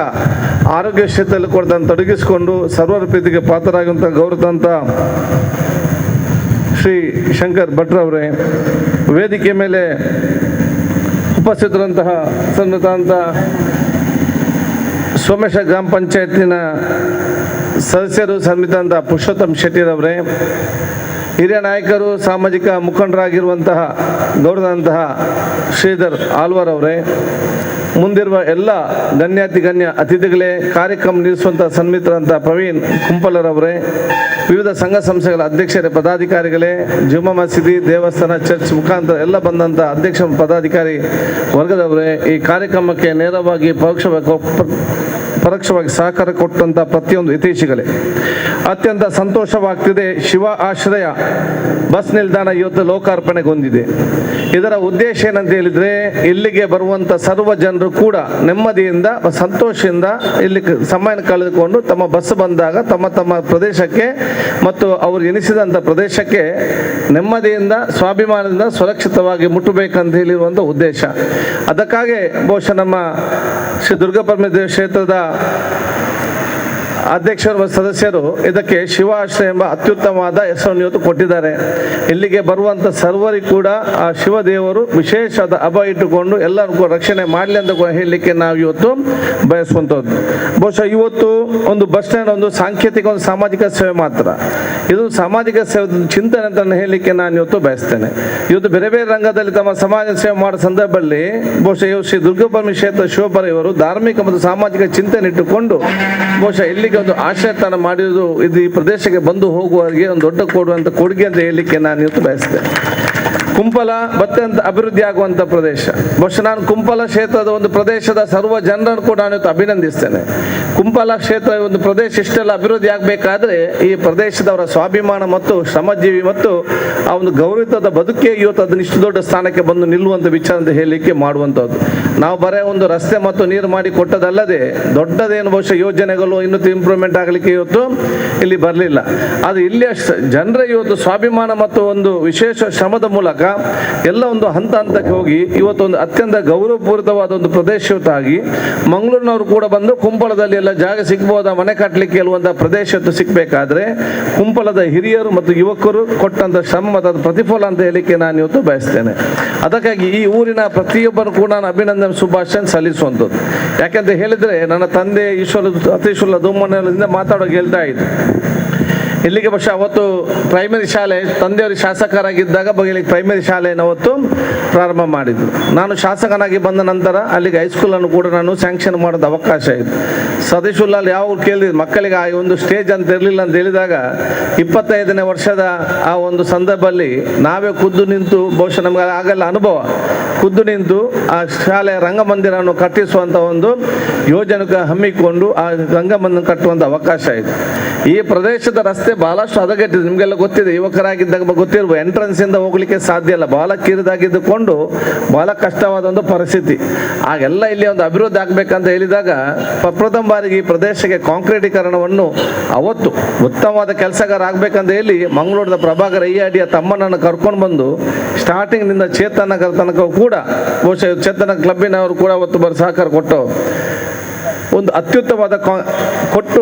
Speaker 4: ಆರೋಗ್ಯ ಕ್ಷೇತ್ರದಲ್ಲಿ ಕೂಡ ತನ್ನ ತೊಡಗಿಸಿಕೊಂಡು ಸರ್ವರ ಪ್ರೀತಿಗೆ ಪಾತ್ರರಾಗಿರುವಂಥ ಗೌರವಂತ ಶ್ರೀ ಶಂಕರ್ ಭಟ್ರವರೇ, ವೇದಿಕೆ ಮೇಲೆ ಉಪಸ್ಥಿತರಂತಹ ಸನ್ನಿಹಿತ ಸೋಮೇಶ ಗ್ರಾಮ ಪಂಚಾಯತಿನ ಸದಸ್ಯರು ಸನ್ಮಿತಂತ ಪುರುಷೋತ್ತಮ್ ಶೆಟ್ಟಿರವರೇ, ಹಿರಿಯ ನಾಯಕರು, ಸಾಮಾಜಿಕ ಮುಖಂಡರಾಗಿರುವಂತಹ ಗೌರವದಂತಹ ಶ್ರೀಧರ್ ಆಲ್ವಾರ್ ಅವರೇ, ಮುಂದಿರುವ ಎಲ್ಲ ಗಣ್ಯಾತಿ ಗಣ್ಯ ಅತಿಥಿಗಳೇ, ಕಾರ್ಯಕ್ರಮ ನಡೆಸುವಂಥ ಸನ್ಮಿತರಂಥ ಪ್ರವೀಣ್ ಕುಂಪಲರವರೇ, ವಿವಿಧ ಸಂಘ ಸಂಸ್ಥೆಗಳ ಅಧ್ಯಕ್ಷರೇ, ಪದಾಧಿಕಾರಿಗಳೇ, ಜುಮ್ಮಾ ಮಸೀದಿ, ದೇವಸ್ಥಾನ, ಚರ್ಚ್ ಮುಖಾಂತರ ಎಲ್ಲ ಬಂದಂಥ ಅಧ್ಯಕ್ಷ ಪದಾಧಿಕಾರಿ ವರ್ಗದವರೇ, ಈ ಕಾರ್ಯಕ್ರಮಕ್ಕೆ ನೇರವಾಗಿ ಪರೋಕ್ಷವಾಗಿ ಸಹಕಾರ ಕೊಟ್ಟಂಥ ಪ್ರತಿಯೊಂದು ಹಿತೈಷಿಗಳೇ, ಅತ್ಯಂತ ಸಂತೋಷವಾಗ್ತಿದೆ. ಶಿವ ಆಶ್ರಯ ಬಸ್ ನಿಲ್ದಾಣ ಇವತ್ತು ಲೋಕಾರ್ಪಣೆಗೊಂಡಿದೆ. ಇದರ ಉದ್ದೇಶ ಏನಂತ ಹೇಳಿದರೆ, ಇಲ್ಲಿಗೆ ಬರುವಂಥ ಸರ್ವ ಜನರು ಕೂಡ ನೆಮ್ಮದಿಯಿಂದ, ಸಂತೋಷದಿಂದ ಇಲ್ಲಿ ಸಮಯ ಕಳೆದುಕೊಂಡು ತಮ್ಮ ಬಸ್ ಬಂದಾಗ ತಮ್ಮ ತಮ್ಮ ಪ್ರದೇಶಕ್ಕೆ ಮತ್ತು ಅವರು ಎನಿಸಿದಂಥ ಪ್ರದೇಶಕ್ಕೆ ನೆಮ್ಮದಿಯಿಂದ, ಸ್ವಾಭಿಮಾನದಿಂದ, ಸುರಕ್ಷಿತವಾಗಿ ಮುಟ್ಟಬೇಕಂತ ಹೇಳಿರುವಂಥ ಉದ್ದೇಶ. ಅದಕ್ಕಾಗಿ ಬಹುಶಃ ನಮ್ಮ ಶ್ರೀ ದುರ್ಗಾ ಪರಮೇಶ್ವರಿ ಕ್ಷೇತ್ರದ ಅಧ್ಯಕ್ಷರು ಮತ್ತು ಸದಸ್ಯರು ಇದಕ್ಕೆ ಶಿವಾಶ್ರಯ ಎಂಬ ಅತ್ಯುತ್ತಮವಾದ ಹೆಸರನ್ನು ಇವತ್ತು ಕೊಟ್ಟಿದ್ದಾರೆ. ಇಲ್ಲಿಗೆ ಬರುವಂಥ ಸರ್ವರಿಗೂ ಕೂಡ ಆ ಶಿವದೇವರು ವಿಶೇಷವಾದ ಅಭಯ ಇಟ್ಟುಕೊಂಡು ಎಲ್ಲರಿಗೂ ರಕ್ಷಣೆ ಮಾಡಲಿ ಅಂತ ಹೇಳಲಿಕ್ಕೆ ನಾವು ಇವತ್ತು ಬಯಸುವಂಥದ್ದು. ಬಹುಶಃ ಇವತ್ತು ಒಂದು ಬಸ್ ಸ್ಟ್ಯಾಂಡ್ ಒಂದು ಸಾಂಕೇತಿಕ, ಒಂದು ಸಾಮಾಜಿಕ ಸೇವೆ ಮಾತ್ರ. ಇದು ಸಾಮಾಜಿಕ ಸೇವೆ ಚಿಂತನೆ ಅಂತ ಹೇಳಲಿಕ್ಕೆ ನಾನು ಇವತ್ತು ಬಯಸ್ತೇನೆ. ಇವತ್ತು ಬೇರೆ ಬೇರೆ ರಂಗದಲ್ಲಿ ತಮ್ಮ ಸಮಾಜ ಸೇವೆ ಮಾಡೋ ಸಂದರ್ಭದಲ್ಲಿ ಬಹುಶಃ ಇವರು ಶ್ರೀ ದುರ್ಗಾಪರಮೇಶ್ವರಿ ಕ್ಷೇತ್ರ ಶಿವಪರ ಇವರು ಧಾರ್ಮಿಕ ಮತ್ತು ಸಾಮಾಜಿಕ ಚಿಂತನೆ ಇಟ್ಟುಕೊಂಡು ಬಹುಶಃ ಇಲ್ಲಿಗೆ ಒಂದು ಆಶ್ರಯಸ್ಥಾನ ಮಾಡಿರುವುದು ಇದು ಈ ಪ್ರದೇಶಕ್ಕೆ ಬಂದು ಹೋಗುವವರಿಗೆ ಒಂದು ದೊಡ್ಡ ಕೊಡುವಂಥ ಕೊಡುಗೆ ಅಂತ ಹೇಳಲಿಕ್ಕೆ ನಾನು ಇವತ್ತು ಬಯಸ್ತೇನೆ. ಕುಂಪಲ ಅತ್ಯಂತ ಅಭಿವೃದ್ಧಿ ಆಗುವಂಥ ಪ್ರದೇಶ. ಬಹುಶಃ ನಾನು ಕುಂಪಲ ಕ್ಷೇತ್ರದ ಒಂದು ಪ್ರದೇಶದ ಸರ್ವ ಜನರನ್ನು ಕೂಡ ನಾನು ಇವತ್ತು ಅಭಿನಂದಿಸ್ತೇನೆ. ಕುಂಪಲ ಕ್ಷೇತ್ರ ಒಂದು ಪ್ರದೇಶ ಇಷ್ಟೆಲ್ಲ ಅಭಿವೃದ್ಧಿ ಆಗಬೇಕಾದ್ರೆ ಈ ಪ್ರದೇಶದವರ ಸ್ವಾಭಿಮಾನ ಮತ್ತು ಶ್ರಮಜೀವಿ ಮತ್ತು ಆ ಒಂದು ಗೌರವಿತದ ಬದುಕೇ ಇವತ್ತು ಅದನ್ನು ಇಷ್ಟು ದೊಡ್ಡ ಸ್ಥಾನಕ್ಕೆ ಬಂದು ನಿಲ್ಲುವಂಥ ವಿಚಾರ ಅಂತ ಹೇಳಲಿಕ್ಕೆ ಮಾಡುವಂಥದ್ದು. ನಾವು ಬರೇ ಒಂದು ರಸ್ತೆ ಮತ್ತು ನೀರು ಮಾಡಿ ಕೊಟ್ಟದಲ್ಲದೆ ದೊಡ್ಡದೇನು ಬಹುಶಃ ಯೋಜನೆಗಳು ಇನ್ನೂ ಇಂಪ್ರೂವ್ಮೆಂಟ್ ಆಗಲಿಕ್ಕೆ ಇವತ್ತು ಇಲ್ಲಿ ಬರಲಿಲ್ಲ. ಅದು ಇಲ್ಲಿಯ ಜನರ ಇವತ್ತು ಸ್ವಾಭಿಮಾನ ಮತ್ತು ಒಂದು ವಿಶೇಷ ಶ್ರಮದ ಮೂಲಕ ಎಲ್ಲ ಒಂದು ಹಂತ ಹಂತಕ್ಕೆ ಹೋಗಿ ಇವತ್ತು ಒಂದು ಅತ್ಯಂತ ಗೌರವಪೂರಿತವಾದ ಒಂದು ಪ್ರದೇಶವತ್ತಾಗಿ ಮಂಗಳೂರಿನವರು ಕೂಡ ಬಂದು ಕುಂಪಲದಲ್ಲಿ ಎಲ್ಲ ಜಾಗ ಸಿಗ್ಬೋದಾ ಮನೆ ಕಟ್ಟಲಿಕ್ಕೆ ಹೇಳುವಂಥ ಪ್ರದೇಶ ಸಿಗಬೇಕಾದ್ರೆ ಕುಂಪಲದ ಹಿರಿಯರು ಮತ್ತು ಯುವಕರು ಕೊಟ್ಟಂಥ ಶ್ರಮ ಮತ್ತು ಅದು ಪ್ರತಿಫಲ ಅಂತ ಹೇಳಲಿಕ್ಕೆ ನಾನು ಇವತ್ತು ಬಯಸ್ತೇನೆ. ಅದಕ್ಕಾಗಿ ಈ ಊರಿನ ಪ್ರತಿಯೊಬ್ಬರು ಕೂಡ ನಾನು ಅಭಿನಂದನೆ ಶುಭಾಶಯ ಸಲ್ಲಿಸುವಂಥದ್ದು. ಯಾಕೆಂತ ಹೇಳಿದ್ರೆ ನನ್ನ ತಂದೆ ಈಶ್ವರ ಅತೀಶ್ವರ ದೊಮ್ಮನಿಂದ ಮಾತಾಡೋಕೆ ಹೇಳ್ತಾ ಇದ್ರು, ಇಲ್ಲಿಗೆ ಬಹುಶಃ ಅವತ್ತು ಪ್ರೈಮರಿ ಶಾಲೆ, ತಂದೆಯವರು ಶಾಸಕರಾಗಿದ್ದಾಗ ಬಗೆಯಲ್ಲಿ ಪ್ರೈಮರಿ ಶಾಲೆಯನ್ನು ಅವತ್ತು ಪ್ರಾರಂಭ ಮಾಡಿದ್ರು. ನಾನು ಶಾಸಕನಾಗಿ ಬಂದ ನಂತರ ಅಲ್ಲಿಗೆ ಹೈಸ್ಕೂಲನ್ನು ಕೂಡ ನಾನು ಸ್ಯಾಂಕ್ಷನ್ ಮಾಡೋದು ಅವಕಾಶ ಇತ್ತು. ಸತೀಶ್ ಉಲ್ಲಾಲ್ ಯಾವಾಗ ಕೇಳಿದ್ರು ಮಕ್ಕಳಿಗೆ ಆ ಒಂದು ಸ್ಟೇಜ್ ಅಂತ ಇರಲಿಲ್ಲ ಅಂತ ಹೇಳಿದಾಗ 25ನೇ ವರ್ಷದ ಆ ಒಂದು ಸಂದರ್ಭದಲ್ಲಿ ನಾವೇ ಖುದ್ದು ನಿಂತು, ಬಹುಶಃ ನಮಗೆ ಆಗಲ್ಲ ಅನುಭವ, ಖುದ್ದು ನಿಂತು ಆ ಶಾಲೆಯ ರಂಗಮಂದಿರವನ್ನು ಕಟ್ಟಿಸುವಂಥ ಒಂದು ಯೋಜನೆ ಹಮ್ಮಿಕೊಂಡು ಆ ರಂಗಮಂದಿರ ಕಟ್ಟುವಂಥ ಅವಕಾಶ ಆಯಿತು. ಈ ಪ್ರದೇಶದ ರಸ್ತೆ ಬಹಳಷ್ಟು ಹದಗೆಟ್ಟಿದೆ, ನಿಮಗೆಲ್ಲ ಗೊತ್ತಿದೆ, ಯುವಕರಾಗಿದ್ದಾಗ ಗೊತ್ತಿರ್ಬೋದು. ಎಂಟ್ರೆನ್ಸಿಂದ ಹೋಗಲಿಕ್ಕೆ ಸಾಧ್ಯ ಇಲ್ಲ, ಬಹಳ ಕಿರಿದಾಗಿದ್ದುಕೊಂಡು ಬಹಳ ಕಷ್ಟವಾದ ಒಂದು ಪರಿಸ್ಥಿತಿ. ಆಗೆಲ್ಲ ಇಲ್ಲಿ ಒಂದು ಅಭಿವೃದ್ಧಿ ಆಗಬೇಕಂತ ಹೇಳಿದಾಗ ಪ್ರಥಮ ಬಾರಿಗೆ ಈ ಪ್ರದೇಶಕ್ಕೆ ಕಾಂಕ್ರೀಟೀಕರಣವನ್ನು ಅವತ್ತು ಉತ್ತಮವಾದ ಕೆಲಸಗಾರ ಆಗಬೇಕಂತ ಹೇಳಿ ಮಂಗಳೂರದ ಪ್ರಭಾಕರ್ ಅಯ್ಯಾಡಿಯ ತಮ್ಮನನ್ನು ಕರ್ಕೊಂಡು ಬಂದು ಸ್ಟಾರ್ಟಿಂಗ್ನಿಂದ ಚೇತನಗರ ತನಕ ಕೂಡ, ಬಹುಶಃ ಚೇತನ ಕ್ಲಬ್ಬಿನವರು ಕೂಡ ಅವತ್ತು ಬರೋ ಸಹಕಾರ ಕೊಟ್ಟವರು, ಒಂದು ಅತ್ಯುತ್ತಮವಾದ ಕೊಟ್ಟು.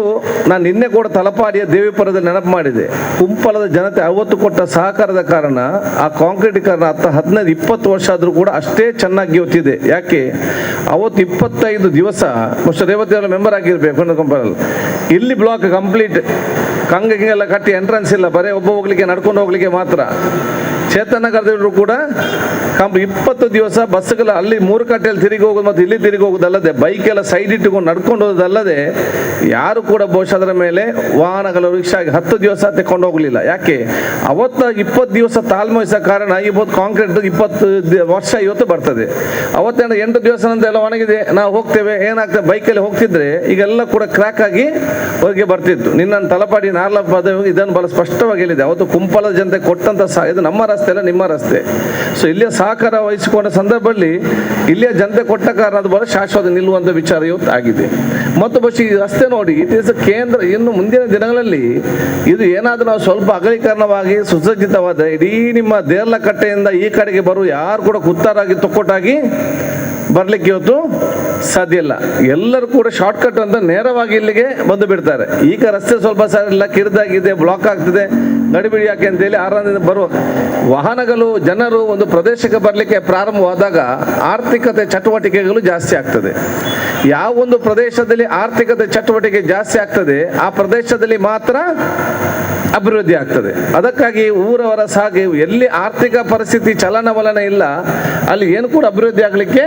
Speaker 4: ನಾನು ನಿನ್ನೆ ಕೂಡ ತಲಪಾಡಿಯ ದೇವಿಪುರದಲ್ಲಿ ನೆನಪು ಮಾಡಿದೆ. ಕುಂಪಲದ ಜನತೆ ಅವತ್ತು ಕೊಟ್ಟ ಸಹಕಾರದ ಕಾರಣ ಆ ಕಾಂಕ್ರೀಟೀಕರಣ 10, 15, 20 ವರ್ಷ ಆದರೂ ಕೂಡ ಅಷ್ಟೇ ಚೆನ್ನಾಗಿ ಇವತ್ತಿದೆ. ಯಾಕೆ ಅವತ್ತು 25 ದಿವಸ, ಬಹುಶಃ ರೇವತಿ ಅವರ ಮೆಂಬರ್ ಆಗಿರಬೇಕು ಕುಂಪಲಲ್ಲಿ, ಇಲ್ಲಿ ಬ್ಲಾಕ್ ಕಂಪ್ಲೀಟ್ ಕಂಗೆಲ್ಲ ಕಟ್ಟಿ ಎಂಟ್ರೆನ್ಸ್ ಇಲ್ಲ, ಬರೀ ಒಬ್ಬ ಹೋಗ್ಲಿಕ್ಕೆ ನಡ್ಕೊಂಡು ಹೋಗ್ಲಿಕ್ಕೆ ಮಾತ್ರ. ಚೇತನಗರದವರು ಕೂಡ 20 ದಿವಸ ಬಸ್ಸುಗಳ ಅಲ್ಲಿ 3 ಕಟ್ಟೆಯಲ್ಲಿ ತಿರುಗಿ ಹೋಗೋದು ಮತ್ತು ಇಲ್ಲಿ ತಿರುಗಿ ಹೋಗೋದಲ್ಲದೆ ಬೈಕ್ ಎಲ್ಲ ಸೈಡ್ ಇಟ್ಟುಕೊಂಡು ನಡ್ಕೊಂಡು ಹೋಗೋದಲ್ಲದೆ ಯಾರು ಕೂಡ ಬಹುಶಃ ಅದರ ಮೇಲೆ ವಾಹನಗಳು ರಿಕ್ಷಾ 10 ದಿವಸ ತಕೊಂಡು ಹೋಗಲಿಲ್ಲ. ಯಾಕೆ ಅವತ್ತು 20 ದಿವಸ ತಾಳ್ಮೆ ವಹಿಸೋ ಕಾರಣ ಇವತ್ತು ಕಾಂಕ್ರೀಟ್ 20 ವರ್ಷ ಇವತ್ತು ಬರ್ತದೆ. ಅವತ್ತೇನು 8 ದಿವಸ ನಂತರ ಎಲ್ಲ ಒಣಗಿದೆ, ನಾವು ಹೋಗ್ತೇವೆ, ಏನಾಗ್ತದೆ ಬೈಕಲ್ಲಿ ಹೋಗ್ತಿದ್ರೆ ಈಗೆಲ್ಲ ಕೂಡ ಕ್ರ್ಯಾಕ್ ಆಗಿ ಹೊರಗೆ ಬರ್ತಿತ್ತು. ನಿನ್ನ ತಲಪಾಡಿ ನಾರ್ಲ ಇದನ್ನು ಬಹಳ ಸ್ಪಷ್ಟವಾಗಿ ಹೇಳಿದೆ. ಅವತ್ತು ಕುಂಪಲದ ಜನತೆ ಕೊಟ್ಟಂತ ಇದು ನಮ್ಮ ರಸ್ತೆ ಅಲ್ಲ, ನಿಮ್ಮ ರಸ್ತೆ. ಸೊ ಇಲ್ಲಿಯ ಸಹಕಾರ ವಹಿಸಿಕೊಂಡ ಸಂದರ್ಭದಲ್ಲಿ ಇಲ್ಲಿಯ ಜನತೆ ಕೊಟ್ಟ ಕಾರಣ ಅದು ಬಹಳ ಶಾಶ್ವತ ನಿಲ್ಲುವಂಥ ವಿಚಾರ ಇವತ್ತು ಆಗಿದೆ. ಮತ್ತು ಬಹುಶಃ ಈ ರಸ್ತೆ ನೋಡಿ, it is ಕೇಂದ್ರ, ಇನ್ನು ಮುಂದಿನ ದಿನಗಳಲ್ಲಿ ಇದು ಏನಾದರೂ ನಾವು ಸ್ವಲ್ಪ ಅಗಲೀಕರಣವಾಗಿ ಸುಸಜ್ಜಿತವಾದ ಇಡೀ ನಿಮ್ಮ ದೇರ್ಲಕಟ್ಟೆಯಿಂದ ಈ ಕಡೆಗೆ ಬರುವ ಯಾರು ಕೂಡ ಕುತ್ತಾರಾಗಿ ತೊಕ್ಕೊಟ್ಟಾಗಿ ಬರಲಿಕ್ಕೆ ಇವತ್ತು ಸಾಧ್ಯ ಇಲ್ಲ. ಎಲ್ಲರೂ ಕೂಡ ಶಾರ್ಟ್ಕಟ್ ಅಂತ ನೇರವಾಗಿ ಇಲ್ಲಿಗೆ ಬಂದು ಬಿಡ್ತಾರೆ. ಈಗ ರಸ್ತೆ ಸ್ವಲ್ಪ ಸರಿಯಿಲ್ಲ, ಕಿರಿದಾಗಿದೆ, ಬ್ಲಾಕ್ ಆಗ್ತಿದೆ, ಗಡಿಬಿಡಿ ಯಾಕೆ ಅಂತೇಳಿ ಆರಾಮದಿಂದ ಬರುವ ವಾಹನಗಳು ಜನರು ಒಂದು ಪ್ರದೇಶಕ್ಕೆ ಬರಲಿಕ್ಕೆ ಪ್ರಾರಂಭವಾದಾಗ ಆರ್ಥಿಕತೆ ಚಟುವಟಿಕೆಗಳು ಜಾಸ್ತಿ ಆಗ್ತದೆ. ಯಾವ ಒಂದು ಪ್ರದೇಶದಲ್ಲಿ ಆರ್ಥಿಕತೆ ಚಟುವಟಿಕೆ ಜಾಸ್ತಿ ಆಗ್ತದೆ ಆ ಪ್ರದೇಶದಲ್ಲಿ ಮಾತ್ರ ಅಭಿವೃದ್ಧಿ ಆಗ್ತದೆ. ಅದಕ್ಕಾಗಿ ಊರವರ ಸಾಗಿ ಎಲ್ಲಿ ಆರ್ಥಿಕ ಪರಿಸ್ಥಿತಿ ಚಲನವಲನ ಇಲ್ಲ ಅಲ್ಲಿ ಏನು ಕೂಡ ಅಭಿವೃದ್ಧಿ ಆಗಲಿಕ್ಕೆ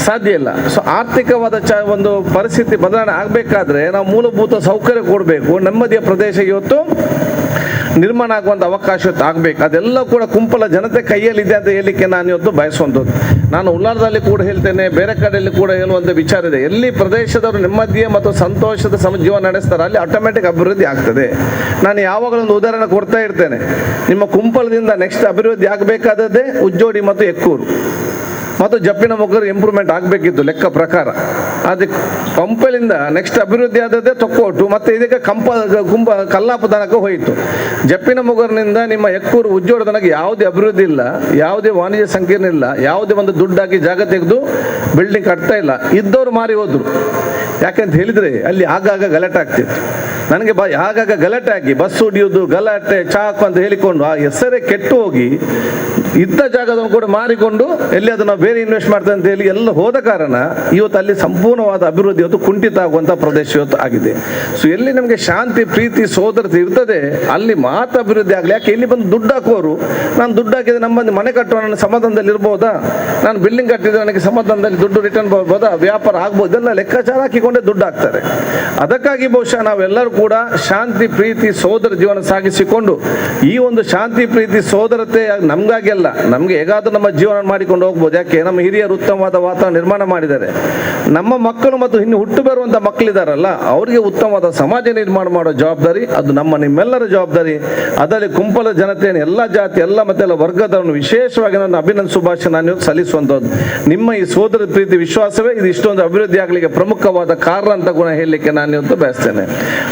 Speaker 4: ಸಾಧ್ಯ ಇಲ್ಲ. ಸೊ ಆರ್ಥಿಕವಾದ ಒಂದು ಪರಿಸ್ಥಿತಿ ಬದಲಾವಣೆ ಆಗಬೇಕಾದ್ರೆ ನಾವು ಮೂಲಭೂತ ಸೌಕರ್ಯ ಕೊಡಬೇಕು. ನೆಮ್ಮದಿಯ ಪ್ರದೇಶ ಇವತ್ತು ನಿರ್ಮಾಣ ಆಗುವಂಥ ಅವಕಾಶ ಇವತ್ತು ಆಗಬೇಕು. ಅದೆಲ್ಲ ಕೂಡ ಕುಂಪಲ ಜನತೆ ಕೈಯಲ್ಲಿದೆ ಅಂತ ಹೇಳಲಿಕ್ಕೆ ನಾನು ಇವತ್ತು ಬಯಸುವಂಥದ್ದು. ನಾನು ಉಲ್ಲಾರದಲ್ಲಿ ಕೂಡ ಹೇಳ್ತೇನೆ, ಬೇರೆ ಕಡೆಯಲ್ಲಿ ಕೂಡ ಹೇಳುವಂಥ ವಿಚಾರ ಇದೆ. ಎಲ್ಲಿ ಪ್ರದೇಶದವರು ನೆಮ್ಮದಿಯ ಮತ್ತು ಸಂತೋಷದ ಜೀವನ ನಡೆಸ್ತಾರೆ ಅಲ್ಲಿ ಆಟೋಮೆಟಿಕ್ ಅಭಿವೃದ್ಧಿ ಆಗ್ತದೆ. ನಾನು ಯಾವಾಗಲೂ ಒಂದು ಉದಾಹರಣೆ ಕೊಡ್ತಾ ಇರ್ತೇನೆ. ನಿಮ್ಮ ಕುಂಪಲದಿಂದ ನೆಕ್ಸ್ಟ್ ಅಭಿವೃದ್ಧಿ ಆಗಬೇಕಾದದ್ದೇ ಉಜ್ಜೋಡಿ ಮತ್ತು ಎಕ್ಕೂರು ಮತ್ತು ಜಪ್ಪಿನ ಮೊಗರು ಇಂಪ್ರೂವ್ಮೆಂಟ್ ಆಗಬೇಕಿತ್ತು ಲೆಕ್ಕ ಪ್ರಕಾರ. ಅದಕ್ಕೆ ಪಂಪಲಿಂದ ನೆಕ್ಸ್ಟ್ ಅಭಿವೃದ್ಧಿ ಆದದ್ದೇ ತೊಕ್ಕೋಟು ಮತ್ತು ಇದಕ್ಕೆ ಕುಂಪ ಕಲ್ಲಾಪು ತನಕ ಹೋಯಿತು. ಜಪ್ಪಿನ ಮೊಗರಿನಿಂದ ನಿಮ್ಮ ಎಕ್ಕೂರು ಉಜ್ಜೋಡ ತನಕ ಯಾವುದೇ ಅಭಿವೃದ್ಧಿ ಇಲ್ಲ, ಯಾವುದೇ ವಾಣಿಜ್ಯ ಸಂಕೀರ್ಣ ಇಲ್ಲ, ಯಾವುದೇ ಒಂದು ದುಡ್ಡಾಕಿ ಜಾಗ ತೆಗೆದು ಬಿಲ್ಡಿಂಗ್ ಕಟ್ತಾ ಇಲ್ಲ. ಇದ್ದವರು ಮಾರಿ ಹೋದ್ರು. ಯಾಕೆಂತ ಹೇಳಿದರೆ ಅಲ್ಲಿ ಆಗಾಗ ಗಲಾಟೆ ಆಗ್ತಿತ್ತು. ನನಗೆ ಆಗಾಗ ಗಲಾಟೆ ಆಗಿ ಬಸ್ ಹೊಡಿಯೋದು, ಗಲಾಟೆ, ಚಾಕು ಅಂತ ಹೇಳಿಕೊಂಡು ಆ ಹೆಸರೇ ಕೆಟ್ಟು ಹೋಗಿ ಇದ್ದ ಜಾಗದನ್ನು ಕೂಡ ಮಾರಿಕೊಂಡು ಎಲ್ಲಿ ಅದನ್ನು ಬೇರೆ ಇನ್ವೆಸ್ಟ್ ಮಾಡ್ತಾರೆ ಅಂತ ಹೇಳಿ ಎಲ್ಲ ಹೋದ ಕಾರಣ ಇವತ್ತು ಅಲ್ಲಿ ಸಂಪೂರ್ಣವಾದ ಅಭಿವೃದ್ಧಿ ಇವತ್ತು ಕುಂಠಿತ ಆಗುವಂಥ ಪ್ರದೇಶ ಇವತ್ತು ಆಗಿದೆ. ಸೊ ಎಲ್ಲಿ ನಮಗೆ ಶಾಂತಿ, ಪ್ರೀತಿ, ಸೋದರತೆ ಇರ್ತದೆ ಅಲ್ಲಿ ಮಾತ್ರ ಅಭಿವೃದ್ಧಿ ಆಗಲಿ. ಯಾಕೆ ಇಲ್ಲಿ ಬಂದು ದುಡ್ಡು ಹಾಕುವವರು, ನಾನು ದುಡ್ಡು ಹಾಕಿದ್ರೆ ನಮ್ಮ ಮನೆ ಕಟ್ಟುವ ನನ್ನ ಸಮಾಧಾನದಲ್ಲಿ ಇರ್ಬೋದಾ, ನಾನು ಬಿಲ್ಡಿಂಗ್ ಕಟ್ಟಿದ್ರೆ ನನಗೆ ಸಮಾಧಾನದಲ್ಲಿ ದುಡ್ಡು ರಿಟರ್ನ್ ಬರ್ಬೋದಾ, ವ್ಯಾಪಾರ ಆಗ್ಬೋದು, ಇದೆಲ್ಲ ಲೆಕ್ಕಾಚಾರ ಹಾಕಿಕೊಂಡೇ ದುಡ್ಡು ಹಾಕ್ತಾರೆ. ಅದಕ್ಕಾಗಿ ಬಹುಶಃ ನಾವೆಲ್ಲರೂ ಕೂಡ ಶಾಂತಿ, ಪ್ರೀತಿ, ಸೋದರ ಜೀವನ ಸಾಗಿಸಿಕೊಂಡು ಈ ಒಂದು ಶಾಂತಿ, ಪ್ರೀತಿ, ಸೋದರತೆ ನಮಗಾಗಿ ಅಲ್ಲ, ನಮಗೆ ಹೇಗಾದ್ರೂ ನಮ್ಮ ಜೀವನ ಮಾಡಿಕೊಂಡು ಹೋಗ್ಬೋದು. ಯಾಕೆ ನಮ್ಮ ಹಿರಿಯರು ಉತ್ತಮವಾದ ವಾತಾವರಣ ನಿರ್ಮಾಣ ಮಾಡಿದ್ದಾರೆ. ನಮ್ಮ ಮಕ್ಕಳು ಮತ್ತು ಇನ್ನು ಹುಟ್ಟು ಬರುವಂಥ ಮಕ್ಕಳಿದಾರಲ್ಲ ಅವರಿಗೆ ಉತ್ತಮವಾದ ಸಮಾಜ ನಿರ್ಮಾಣ ಮಾಡೋ ಜವಾಬ್ದಾರಿ ಅದು ನಮ್ಮ ನಿಮ್ಮೆಲ್ಲರ ಜವಾಬ್ದಾರಿ. ಅದರಲ್ಲಿ ಕುಂಪಲ ಜನತೆಯನ್ನು ಎಲ್ಲ ಜಾತಿ, ಎಲ್ಲ ಮತ್ತೆಲ್ಲ ವರ್ಗದವರನ್ನು ವಿಶೇಷವಾಗಿ ನನ್ನ ಅಭಿನಂದನೆ ಶುಭಾಶಯ ನಾನು ಸಲ್ಲಿಸುವಂಥದ್ದು. ನಿಮ್ಮ ಈ ಸೋದರ ಪ್ರೀತಿ ವಿಶ್ವಾಸವೇ ಇದು ಇಷ್ಟೊಂದು ಅಭಿವೃದ್ಧಿ ಆಗಲಿಕ್ಕೆ ಪ್ರಮುಖವಾದ ಕಾರಣ ಅಂತ ಗುಣ ಹೇಳಲಿಕ್ಕೆ ನಾನು ಇವತ್ತು ಬಯಸ್ತೇನೆ.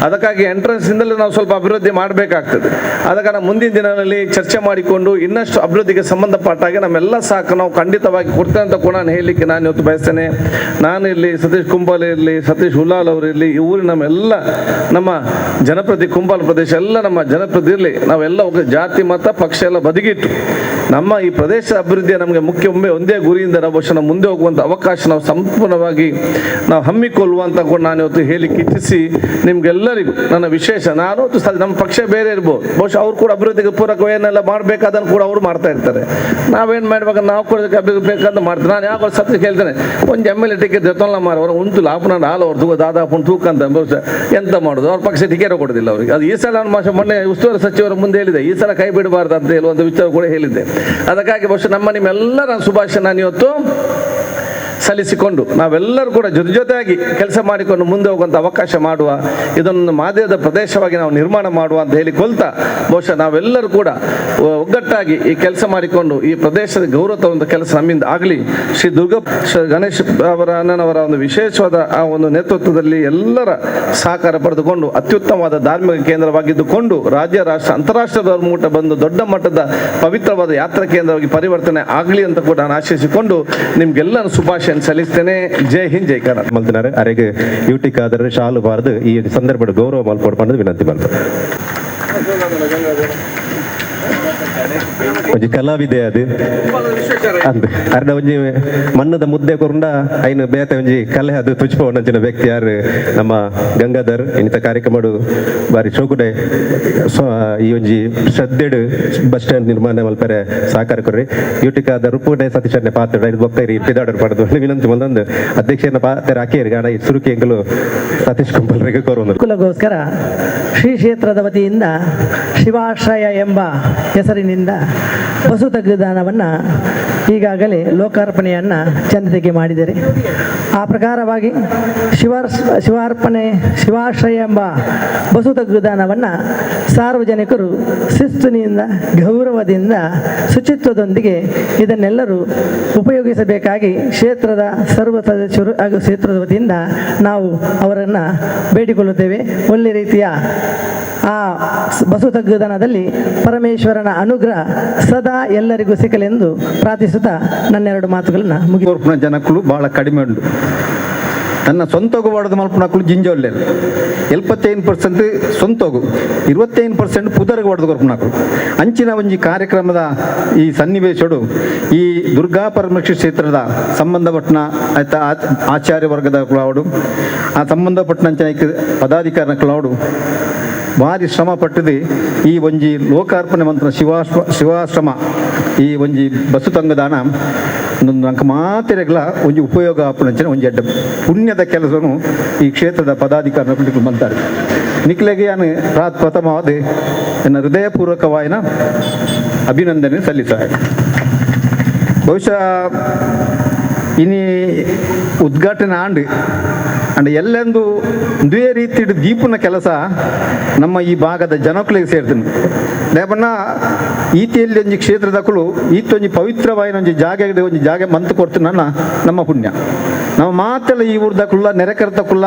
Speaker 4: ಅದಕ್ಕಾಗಿ ಎಂಟ್ರೆನ್ಸ್ ಇಂದಲೇ ನಾವು ಸ್ವಲ್ಪ ಅಭಿವೃದ್ಧಿ ಮಾಡಬೇಕಾಗ್ತದೆ. ಅದಕ್ಕೆ ನಾವು ಮುಂದಿನ ದಿನಗಳಲ್ಲಿ ಚರ್ಚೆ ಮಾಡಿಕೊಂಡು ಇನ್ನಷ್ಟು ಅಭಿವೃದ್ಧಿಗೆ ಸಂಬಂಧಪಟ್ಟಾಗೆ ನಮ್ಮೆಲ್ಲ ಸಾಕು ನಾವು ಖಂಡಿತವಾಗಿ ಕೊಡ್ತೇನೆ ಅಂತ ಕೂಡ ನಾನು ಹೇಳಲಿಕ್ಕೆ ನಾನು ಇವತ್ತು ಬಯಸ್ತೇನೆ. ನಾನು ಇರಲಿ, ಸತೀಶ್ ಕುಂಬಾಲ್ ಇರಲಿ, ಸತೀಶ್ ಹುಲ್ಲಾಲ್ ಅವರು ಇರಲಿ, ಈ ಊರಿನ ನಮ್ಮೆಲ್ಲ ನಮ್ಮ ಜನಪ್ರತಿ ಕುಂಬಾಲ್ ಪ್ರದೇಶ ಎಲ್ಲ ನಮ್ಮ ಜನಪ್ರತಿ ಇರಲಿ, ನಾವೆಲ್ಲ ಜಾತಿ ಮತ ಪಕ್ಷ ಎಲ್ಲ ಬದಿಗಿಟ್ಟು ನಮ್ಮ ಈ ಪ್ರದೇಶದ ಅಭಿವೃದ್ಧಿಯ ನಮಗೆ ಮುಖ್ಯ ಒಂದೇ ಗುರಿಯಿಂದ ನಾವು ಬಹುಶಃ ಮುಂದೆ ಹೋಗುವಂಥ ಅವಕಾಶ ನಾವು ಸಂಪೂರ್ಣವಾಗಿ ನಾವು ಹಮ್ಮಿಕೊಳ್ಳುವಂತ ಕೂಡ ನಾನು ಇವತ್ತು ಹೇಳಿಕ್ಕೆ ಇಚ್ಛಿಸಿ ನಿಮ್ಗೆಲ್ಲರಿಗೂ ನನ್ನ ವಿಶೇಷ, ನಾನು ನಮ್ಮ ಪಕ್ಷ ಬೇರೆ ಇರ್ಬೋದು, ಬಹುಶಃ ಅವ್ರು ಕೂಡ ಅಭಿವೃದ್ಧಿಗೆ ಪೂರಕ ಏನೆಲ್ಲ ಮಾಡಬೇಕಾದನ್ನು ಕೂಡ ಅವರು ಮಾಡ್ತಾ ಇರ್ತಾರೆ. ನಾವೇನು ಮಾಡ್ಬೇಕು, ನಾವು ಕೂಡ ಅಭಿವೃದ್ಧಿ ಬೇಕಂತ ಮಾಡ್ತೀವಿ. ನಾನು ಯಾವಾಗ ಸತ್ಯ ಹೇಳ್ತೇನೆ, ಒಂದು MLA ticket ತೊಗೊಲ್ಲ ಮಾರ ಅವ್ರು ಉಂಟು ಲಾಪನ ಹಾಲು ಅವ್ರು ತೂಕ ದಾದಾಪುನ್ ತೂಕ ಅಂತ ಬಹುಶಃ ಎಂತ ಮಾಡೋದು, ಅವ್ರ ಪಕ್ಷ ಟಿಕೆಟ್ ಕೊಡೋದಿಲ್ಲ ಅವರಿಗೆ. ಅದು ಈ ಸಲ ನಾನು ಮೊನ್ನೆ ಉಸ್ತುವಾರಿ ಸಚಿವರ ಮುಂದೆ ಹೇಳಿದೆ, ಈ ಸಲ ಕೈ ಬಿಡಬಾರ್ದು ಅಂತ ಹೇಳುವಂಥ ವಿಚಾರ ಕೂಡ ಹೇಳಿದ್ದೆ. ಅದಕ್ಕಾಗಿ ಬಹುಶಃ ನಮ್ಮ ನಿಮ್ಮೆಲ್ಲರ ಶುಭಾಶಯ ನಾನು ಇವತ್ತು ಸಲ್ಲಿಸಿಕೊಂಡು ನಾವೆಲ್ಲರೂ ಕೂಡ ಜೊತೆ ಜೊತೆಯಾಗಿ ಕೆಲಸ ಮಾಡಿಕೊಂಡು ಮುಂದೆ ಹೋಗುವಂಥ ಅವಕಾಶ ಮಾಡುವ, ಇದೊಂದು ಮಾದರಿಯಾದ ಪ್ರದೇಶವಾಗಿ ನಾವು ನಿರ್ಮಾಣ ಮಾಡುವ ಅಂತ ಹೇಳಿಕೊಳ್ತಾ ಬಹುಶಃ ನಾವೆಲ್ಲರೂ ಕೂಡ ಒಗ್ಗಟ್ಟಾಗಿ ಈ ಕೆಲಸ ಮಾಡಿಕೊಂಡು ಈ ಪ್ರದೇಶದ ಗೌರವ ತರುವಂಥ ಕೆಲಸ ನಮ್ಮಿಂದ ಆಗಲಿ. ಶ್ರೀ ದುರ್ಗಾ ಗಣೇಶ್ ಅವರ ಅಣ್ಣನವರ ಒಂದು ವಿಶೇಷವಾದ ಆ ಒಂದು ನೇತೃತ್ವದಲ್ಲಿ ಎಲ್ಲರ ಸಹಕಾರ ಪಡೆದುಕೊಂಡು ಅತ್ಯುತ್ತಮವಾದ ಧಾರ್ಮಿಕ ಕೇಂದ್ರವಾಗಿದ್ದುಕೊಂಡು ರಾಜ್ಯ, ರಾಷ್ಟ್ರ, ಅಂತಾರಾಷ್ಟ್ರದ ಮೂಟ ಬಂದು ದೊಡ್ಡ ಮಟ್ಟದ ಪವಿತ್ರವಾದ ಯಾತ್ರಾ ಕೇಂದ್ರವಾಗಿ ಪರಿವರ್ತನೆ ಆಗಲಿ ಅಂತ ಕೂಡ ನಾನು ಆಶಿಸಿಕೊಂಡು ನಿಮ್ಗೆಲ್ಲರ ಶುಭಾಶಯ ಸಲ್ಲಿಸ್ತೇನೆ. ಜೈ ಹಿಂದ್, ಜೈ ಕರ್ನಾಟಕ.
Speaker 2: ಮಲ್ತಿನಾರೆ ಅರೆಗೆ ಯೂಟಿ ಕಾದರ್ ಶಾಲು ಬಾರದು ಈ ಸಂದರ್ಭದ ಗೌರವ ಮಲ್ಪೊಡು ಪಂಡದು ವಿನಂತಿ ಮಲ್ತು. ಒಂಜಿ ಕಲಾವಿದೆ ಅದು ಅಂದ್ ಅರ್ಧ ಒಂಜಿ ಮಣ್ಣದ ಮುದ್ದೆ ಕೊರುಂಡ ಐನು ಬೇತೆ ಒಂಜಿ ಕಲೆ ಅದು ತುಚ್ಪವನಂಚಿನ ವ್ಯಕ್ತಿ ಯಾರು ನಮ್ಮ ಗಂಗಾಧರ್. ಇನ್ನಿತ ಕಾರ್ಯಕ್ರಮ ಬಾರಿ ಚೌಕುಡೆ ಈ ಒಂಜಿ ಶ್ರದ್ಧೆಡು ಬಸ್ ಸ್ಟ್ಯಾಂಡ್ ನಿರ್ಮಾಣ ಮಲ್ಪರೆ ಸಹಕಾರ ಕೊರ್ರಿ. ಯೂಟಿಕಾದ ರುಪುಡೆ ಸತೀಶಣ್ಣೆ ಪಾತ್ರ ಇದು ಬೊಕ್ಕೈರಿ ಪಿದಾಡರ್ ಪಡೆದು ವಿನಂತಿ ಮಲ್ದೊಂದು ಅಧ್ಯಕ್ಷನ ಪಾತ್ರ ಹಾಕಿಯರು ಗಾಣ ಸುರುಕಿ ಎಂಕಲು ಸತೀಶ್ ಕುಂಪಲ್ರಿಗೆ ಕೊರೊಂದು.
Speaker 5: ಅನುಕೂಲಗೋಸ್ಕರ ಶ್ರೀ ಕ್ಷೇತ್ರದ ವತಿಯಿಂದ ಶಿವಾಶ್ರಯ ಎಂಬ ಹೆಸರಿನಿಂದ ಬಸು ತಗ್ಗುದಾನವನ್ನು ಈಗಾಗಲೇ ಲೋಕಾರ್ಪಣೆಯನ್ನು ಜನತೆಗೆ ಮಾಡಿದರೆ ಆ ಪ್ರಕಾರವಾಗಿ ಶಿವಾರ್ಪಣೆ ಶಿವಾಶ್ರಯ ಎಂಬ ಬಸು ತಗ್ಗುದಾನವನ್ನು ಸಾರ್ವಜನಿಕರು ಶಿಸ್ತಿನಿಂದ, ಗೌರವದಿಂದ, ಶುಚಿತ್ವದೊಂದಿಗೆ ಇದನ್ನೆಲ್ಲರೂ ಉಪಯೋಗಿಸಬೇಕಾಗಿ ಕ್ಷೇತ್ರದ ಸರ್ವ ಸದಸ್ಯರು ಹಾಗೂ ಕ್ಷೇತ್ರದ ವತಿಯಿಂದ ನಾವು ಅವರನ್ನು ಬೇಡಿಕೊಳ್ಳುತ್ತೇವೆ. ಒಳ್ಳೆ ರೀತಿಯ ಆ ಬಸು ತಗ್ಗುದಾನದಲ್ಲಿ ಪರಮೇಶ್ವರನ ಅನುಗ್ರಹ ಸದಾ ಎಲ್ಲರಿಗೂ ಸಿಕ್ಕಲೆಂದು ಪ್ರಾರ್ಥಿಸುತ್ತಾ ನನ್ನೆರಡು ಮಾತುಗಳನ್ನು ಮುಗಿ
Speaker 6: ಕೊರ್ಪುನ ಜನಕ್ಕಳು ಭಾಳ ಕಡಿಮೆ ಉಂಟು. ತನ್ನ ಸ್ವಂತಗು ವಾಡದ ಮಲ್ಪನಕ್ಕಳು ಜಿಂಜೊಲ್ಲೆಲ್ 75% ಸ್ವಂತಗು, 25% ಪುದರ್ಗೆ ಹೊಡೆದು ಕೊರ್ಪುನಕುಲು. ಅಂಚಿನ ಒಂಜಿ ಕಾರ್ಯಕ್ರಮದ ಈ ಸನ್ನಿವೇಶಡು ಈ ದುರ್ಗಾ ಪರಮೇಶ್ವರ ಕ್ಷೇತ್ರದ ಸಂಬಂಧಪಟ್ಟನ ಆಯ್ತಾ ಆಚಾರ್ಯ ವರ್ಗದ ಕುಲಾವಡು, ಆ ಸಂಬಂಧಪಟ್ಟನಂಚಿನ ಪದಾಧಿಕಾರಿನ ಕುಲಾವಡು ಭಾರಿ ಶ್ರಮ ಪಟ್ಟದು ಈ ಒಂಜಿ ಲೋಕಾರ್ಪಣೆ ಮಂತ್ರ ಶಿವಾಶ್ರಮ ಈ ಒಂಜಿ ಬಸ್ಸು ತಂಗದಾನ ಅಂಕ ಮಾತೆರೆಗ್ಲ ಒಂಜಿ ಉಪಯೋಗ ಆಪುನಂಚಿನ ಒಂಜಿ ಅಡ್ಡ ಪುಣ್ಯದ ಕೆಲಸನು ಈ ಕ್ಷೇತ್ರದ ಪದಾಧಿಕಾರಿ ಮಂತಾರೆ. ನಿಕ್ಲೆಗೆ ಯಾನು ಪ್ರಾತ್ ಪ್ರಥಮವಾದ ಎನ್ನ ಹೃದಯಪೂರ್ವಕವಾಯಿನ ಅಭಿನಂದನೆ ಸಲ್ಲಿಸ. ಬಹುಶಃ ಇನಿ ಉದ್ಘಾಟನೆ ಆಂಡ್ ಅಂಡ್ ಎಲ್ಲೆಂದು ಒಂದೇ ರೀತಿ ದೀಪನ ಕೆಲಸ ನಮ್ಮ ಈ ಭಾಗದ ಜನಕ್ಕಳಿಗೆ ಸೇರ್ತೀನಿ. ಲೇಪನ್ನ ಈತಿಯಲ್ಲಿ ಒಂಜಿ ಕ್ಷೇತ್ರದಕ್ಕಳು ಈತೊಂಜಿ ಪವಿತ್ರವಾಯಿನ ಒಂಜಿ ಜಾಗೆ ಒಂಜಿ ಜಾಗೆ ಮಂತ್ ಕೊಡ್ತೀನಿ ನಮ್ಮ ಪುಣ್ಯ. ನಮ್ಮ ಮಾತೆಲ್ಲ ಈ ಊರ್ದಕ್ಕುಲ್ಲ ನೆರೆಕರ್ತಕ್ಕುಲ್ಲ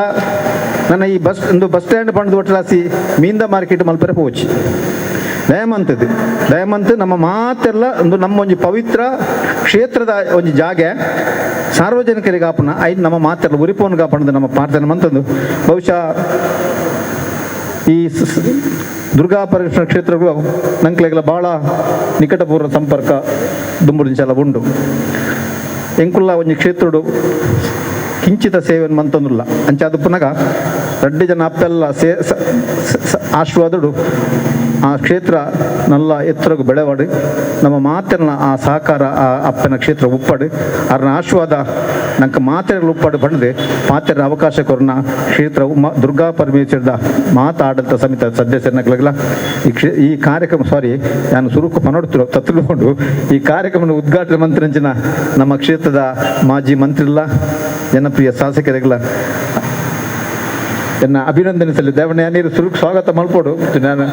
Speaker 6: ನನ್ನ ಈ ಬಸ್ ಒಂದು ಬಸ್ ಸ್ಟ್ಯಾಂಡ್ ಪಂಡ್ದು ಒಟ್ಟಲಾಸಿ ಮೀಂದ ಮಾರ್ಕೆಟ್ ಮಲ್ಪರೆ ಪೋಚಿ ದಯಮಂತದ್ದು ದಯಮಂತ್ ನಮ್ಮ ಮಾತೆಲ್ಲ ಒಂದು ನಮ್ಮ ಒಂಜಿ ಪವಿತ್ರ ಕ್ಷೇತ್ರದ ಒಂಜಿ ಜಾಗೆ ಸಾರ್ವಜನಿಕರಿಗೆ ಆಪುನ ಐದು ನಮ್ಮ ಮಾತೆಲ್ಲ ಉರಿಪೋನ್ ಕಾಪಣದ ನಮ್ಮ ಪ್ರಾರ್ಥನೆ ಮಂತದ್ದು. ಬಹುಶಃ ಈ ದುರ್ಗಾ ಪರಮೇಶ್ವರ ಕ್ಷೇತ್ರಗಳು ನಂಕ್ಲೆಗಳ ಭಾಳ ನಿಕಟಪೂರ್ವ ಸಂಪರ್ಕ ದುಂಬುಡಿಂಚಲ ಉಂಡು. ಎಂಕುಲ್ಲ ಒಂಜಿ ಕ್ಷೇತ್ರಡು ಕಿಂಚಿತ ಸೇವೆಯನ್ನು ಮಂತೊಂದುಲ್ಲ ಅಂಚಾದ ಪುನಗ ರಡ್ಡಿ ಜನ ಅಪ್ಪೆಲ್ಲ ಸೇ ಆಶೀರ್ವಾದಡು ಆ ಕ್ಷೇತ್ರ ನಲ್ಲ ಎತ್ತರಗು ಬೆಳೆವಾಡು. ನಮ್ಮ ಮಾತೆಲ್ಲ ಆ ಸಹಕಾರ ಆ ಅಪ್ಪನ ಕ್ಷೇತ್ರ ಉಪ್ಪಾಡು ಅರ್ನ ಆಶೀರ್ವಾದ ನಂಗೆ ಮಾತೆಗಳು ಉಪ್ಪಾಡು ಬಂದು ಮಾತೆರ ಅವಕಾಶ ಕೊರ್ನ ಕ್ಷೇತ್ರ ದುರ್ಗಾ ಪರಮೇಶ್ವರದ ಮಾತಾಡಂತ ಸಮಿತ ಸದಸ್ಯರನ್ನಗ್ಲಗ್ಲ ಈ ಕಾರ್ಯಕ್ರಮ ಸಾರಿ ನಾನು ಸುರುಕು ಪನೋಡ್ತಿರೋ ತತ್ತುಕೊಂಡು ಈ ಕಾರ್ಯಕ್ರಮದ ಉದ್ಘಾಟನೆ ಮಂತ್ರಂಚಿನ ನಮ್ಮ ಕ್ಷೇತ್ರದ ಮಾಜಿ ಮಂತ್ರಿಲ್ಲ ಜನಪ್ರಿಯ ಶಾಸಕರಿಗಳ ಎನ್ನ ಅಭಿನಂದನೆ ಸಲ್ಲಿ ದೇವನ ನೀರು ಸುರುಕು ಸ್ವಾಗತ ಮಲ್ಪೋಡು ನಾನು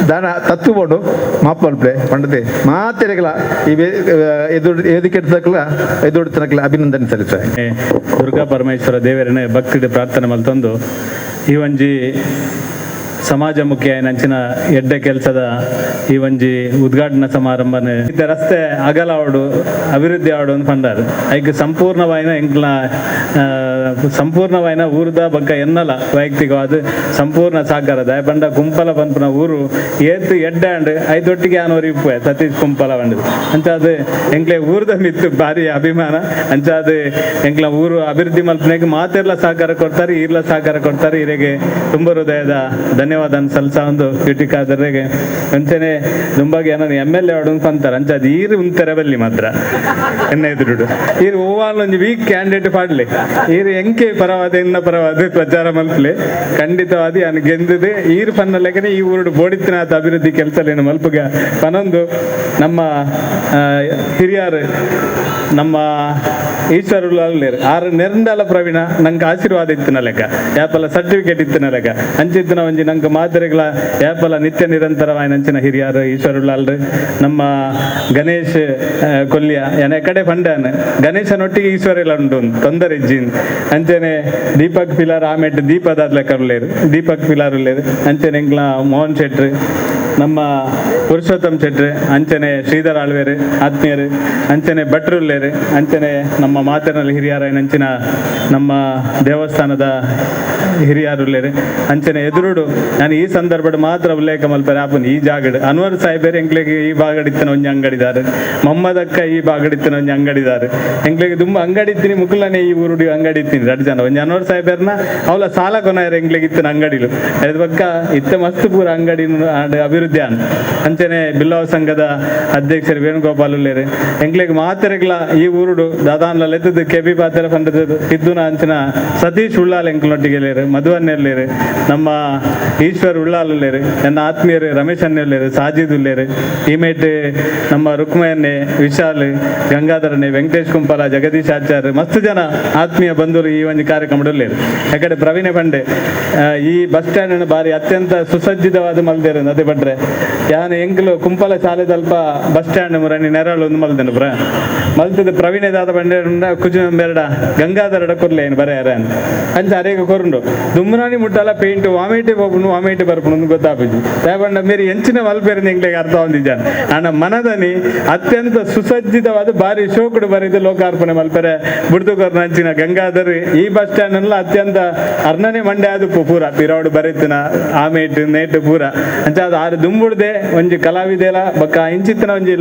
Speaker 6: ದಾನ ತತ್ತುಬೋಡು ಮಾಪ್ ಮಲ್ಪೆ ಪಂಡದೆ ಮಾತೆರೆಗಳ ಈ ಎದುರು ಎದುಕೆಡ್ತಕ್ಕಲ ಎದುರು ಅಭಿನಂದನೆ ಸಲ್ಲಿಸ.
Speaker 7: ದುರ್ಗಾ ಪರಮೇಶ್ವರ ದೇವರನೆ ಭಕ್ತಿದ ಪ್ರಾರ್ಥನೆ ಮಲ್ತೊಂದು ಈ ಒಂಜಿ ಸಮಾಜಮುಖಿ ನಂಚಿನ ಎಡ್ಡೆ ಕೆಲಸದ ಈ ಒಂಜಿ ಉದ್ಘಾಟನಾ ಸಮಾರಂಭನೆ ಇತ್ತ ರಸ್ತೆ ಅಗಲ ಆವಡು ಅಭಿವೃದ್ಧಿ ಆವಡು ಅಂತ ಪಂಡಾರು. ಐಕ್ ಸಂಪೂರ್ಣವಾಯಿನ ಎಂಕ್ಲ ಸಂಪೂರ್ಣವಾಯಿನ ಊರುದ ಬೊಕ್ಕ ಎನ್ನಲ ವೈಯಕ್ತಿಕವಾದ ಸಂಪೂರ್ಣ ಸಹಕಾರ ದಾಯಪಂಡ ಕುಂಪಲ ಪನ್ಪುನ ಊರು ಏತ್ ಎಡ್ಡೆ ಅಂಡ್ ಐದೊಟ್ಟಿಗೆ ಆನೋರಿ ಇಪ್ಪುವೆ ಸತೀಶ್ ಕುಂಪಲ ಪಂಡುದು. ಅಂಚಾದ್ ಎಂಕ್ಲೆ ಊರುದ ಮಿತ್ತು ಭಾರಿ ಅಭಿಮಾನ. ಅಂಚಾದ್ ಎಂಕ್ಲ ಊರು ಅಭಿವೃದ್ಧಿ ಮಲ್ಪನೆಗೆ ಮಾತೆರ್ಲ ಸಹಕಾರ ಕೊಡ್ತಾರೆ, ಈರ್ಲ ಸಹಕಾರ ಕೊಡ್ತಾರೆ. ಇರೆಗೆ ತುಂಬ ಹೃದಯದ ಧನ್ಯವಾದ ಸಲ್ಸ ಒಂದು ಯುಟಿಕಾದರೆಗೆ. ಅಂಚನೆ ದುಂಬಾಗಿ ಏನೋ M L A ಪಂತಾರೆ ಅಂಚಾದ್ ಈರು ಉಂತೆರೆ ಬಲ್ಲಿ ಮಾತ್ರ ಎನ್ನ ಎದುರುಡು ಈರು ಓವಾಲ್ ಒಂಜಿ ವೀಕ್ ಕ್ಯಾಂಡಿಡೇಟ್ ಪಾಡ್ಲಿ, ಈರು ಎಂಕೆ ಪರವಾದ ಎನ್ನ ಪರವಾದ ಪ್ರಚಾರ ಮಲ್ಪಲೆ ಖಂಡಿತವಾದಿ ಅನ್ ಗೆಂದಿದೆ. ಈರು ಪನ್ನ ಲೆಕ್ಕನೆ ಈ ಊರುಡು ಬೋಡಿತ್ತಿನಾಥ ಅಭಿವೃದ್ಧಿ ಕೆಲಸ ಮಲ್ಪುಗ ಪನೊಂದು ನಮ್ಮ ಹಿರಿಯರು ನಮ್ಮ ಈಶ್ವರುಲ್ಲೇರು ಆರು ನೆರಂಡಲ ಪ್ರವೀಣ ನಂಗೆ ಆಶೀರ್ವಾದ ಇತ್ತಿನ ಲೆಕ್ಕ, ಯಾಪಲ ಸರ್ಟಿಫಿಕೇಟ್ ಇತ್ತಿನ ಲೆಕ್ಕ ಅಂಚಿತ್ತಿನ ಒಂಜಿ ನಂಗೆ ಮಾತ್ರೆಗಳ ಯಾಪಲ ನಿತ್ಯ ನಿರಂತರವಾಯಿನಂಚಿನ ಹಿರಿಯರು ಈಶ್ವರುಲ್ಲಾಲ್ರು. ನಮ್ಮ ಗಣೇಶ್ ಕೊಲ್ಯ ಎನೆ ಕಡೆ ಫಂಡಾನ ಗಣೇಶನೊಟ್ಟಿಗೆ ಈಶ್ವರ ಎಲ್ಲ ಉಂಟು ತೊಂದರೆ ಇಜ್ಜಿನ್. ಅಂಚನೆ ದೀಪಕ್ ಪಿಲಾರ್ ಆಮೇಟ್ ದೀಪದಾದ ಲೆಕ್ಕ ಉಲ್ಲೇರು, ದೀಪಕ್ ಪಿಲಾರ್ ಉಲ್ಲೇರು. ಅಂಚನೆ ಎಂಕ್ಲ ಮೋಹನ್ ಶೆಟ್ರು, ನಮ್ಮ ಪುರುಷೋತ್ತಮ್ ಶೆಟ್ರು, ಅಂಚನೆ ಶ್ರೀಧರ್ ಆಳ್ವೇರು ಆತ್ಮೀಯರು, ಅಂಚನೆ ಭಟ್ರು ಉಲ್ಲೇರು. ಅಂಚನೆ ನಮ್ಮ ಮಾತಿನಲ್ಲಿ ಹಿರಿಯರ ನಂಚಿನ ನಮ್ಮ ದೇವಸ್ಥಾನದ ಹಿರಿಯರುಲ್ಲೇರು. ಅಂಚನೆ ಎದುರುಡು ನಾನು ಈ ಸಂದರ್ಭಡ್ ಮಾತ್ರ ಉಲ್ಲೇಖ ಮಲ್ಪರೆ ಆಪುನಿ ಈ ಜಾಗಡ್ ಅನ್ವರ್ ಸಾಹೇಬರು ಎಂಕ್ಲೆಗೆ ಈ ಬಾಗಡಿತ್ತನ ಒಂಜಿ ಅಂಗಡಿದಾರೆ, ಮೊಹಮ್ಮದಕ್ಕ ಈ ಬಾಗಡಿತ್ತನ ಒಂಜಿ ಅಂಗಡಿದಾರೆ. ಎಂಕ್ಲೆಗೆ ತುಂಬ ಅಂಗಡಿ ಇತ್ತೀನಿ ಮುಕುಲನೆ ಈ ಊರುಡಿ ಅಂಗಡಿ ಇತ್ತೀನಿ ರಡ್ಡು ಜನ. ಒಂಜಿ ಅನ್ವರ್ ಸಾಹೇಬರ್ನ ಅವಲ ಸಾಲ ಕೊನಾಯರ್ ಎಂಕ್ಲೆಗೆ ಇತ್ತಿನ ಅಂಗಡಿಲು ಅದ್ರ ಪಕ್ಕ ಇತ್ತ ಮಸ್ತ್ ಪೂರ ಅಂಗಡಿ ಅಭಿವೃದ್ಧಿ ಅನ್. ಅಂಚನೆ ಬಿಲ್ಲವ ಸಂಘದ ಅಧ್ಯಕ್ಷರು ವೇಣುಗೋಪಾಲ್ ಉಲ್ಲೇರು. ಎಂಕ್ಲೆಗೆ ಮಾತೆರೆಗ್ಲ ಈ ಊರುಡು ದಾದಾನ್ಲ ಲೆತ್ತದು ಕೆಬಿ ಪಾತ್ರ ಪಂಡದ ಇದ್ದುನ ಅಂಚಿನ ಸತೀಶ್ ಉಳ್ಳಾಲ್ ಎಂಕ್ಲೊಟ್ಟಿಗೆ ಲೇರು, ಮಧುವನ್ನೆಲ್ಲೇರು, ನಮ್ಮ ಈಶ್ವರ್ ಉಳ್ಳಾಲ್ ಉಲ್ಲೇರು, ನನ್ನ ಆತ್ಮೀಯರು ರಮೇಶ್ ಅನ್ನೆಲ್ಲೇರು, ಸಾಜಿದ್ ಉಲ್ಲೇರು, ಈಮೇಟ್ ನಮ್ಮ ರುಕ್ಮಯನ್ನೆ, ವಿಶಾಲ್, ಗಂಗಾಧರನೆ, ವೆಂಕಟೇಶ್ ಕುಂಪಾಲ, ಜಗದೀಶ್ ಆಚಾರ್ಯ, ಮಸ್ತ್ ಜನ ಆತ್ಮೀಯ ಬಂಧುರು ಈ ಒಂದು ಕಾರ್ಯಕ್ರಮದಲ್ಲಿ ಉಲ್ಲೇರು. ಯಾಕಡೆ ಪ್ರವೀಣ ಬಂಡೆ ಈ ಬಸ್ ಸ್ಟ್ಯಾಂಡ್ ಬಾರಿ ಅತ್ಯಂತ ಸುಸಜ್ಜಿತವಾದ ಮಲ್ದೇರು ಅದೇ ಬಂಡ್ರೆ ಯಾನ್ ಎಂಕ್ಲು ಕುಂಪಲ ಶಾಲೆದಲ್ಪ ಬಸ್ ಸ್ಟ್ಯಾಂಡ್ ಮುರಣಿ ನೆರಳು ಒಂದು ಮಲ್ದನು ಬ್ರ ಮಲ್ತದ ಪ್ರವೀಣ ದಾದ ಬಂಡೆ ಕುಜು ಬೆರಡ ಗಂಗಾಧರಡ ಕೊರ್ಲೆ ಏನು ಬರ ಯಾರ ಅಂಚ ಅರೇಗ ಕೊರುಂಡು ದುಮ್ಮನಾನಿ ಮುಟ್ಟಲ ಪೇಂಟ್ ವಾಮೇಟಿ ಹೋಗುನು ವಾಮೇಟಿ ಬರ್ಪುನು ಗೊತ್ತಾಪಿಜಿ ದಯಪಂಡ ಮೇರಿ ಎಂಚಿನ ಮಲ್ಪೇರಿಂದ ಎಂಕ್ಲೆಗೆ ಅರ್ಥ ಹೊಂದಿದ್ದಾನೆ. ಆಂಡ ಮನದನಿ ಅತ್ಯಂತ ಸುಸಜ್ಜಿತವಾದ ಬಾರಿ ಶೋಕುಡು ಬರೀದು ಲೋಕಾರ್ಪಣೆ ಮಲ್ಪೆರೆ ಬುಡ್ದು ಅಂಚಿನ ಗಂಗಾಧರ್ ಈ ಬಸ್ ಸ್ಟ್ಯಾಂಡ್ ಅಲ್ಲ ಅತ್ಯಂತ ಅರ್ಣನೆ ಮಂಡೆ ಅದು ಪೂರ ಪಿರೌಡು ಬರೀತಿನ ಆಮೇಟು ನೇಟು ಪೂರ ಅಂಚ ಅದು ಆರು ದುಂಬುಡ್ದೆ ಒಂಜಿ ಕಲಾವಿದೆಲ ಬೊಕ್ಕ ಇಂಚಿತ್ತಿನ ಒಂಜಿ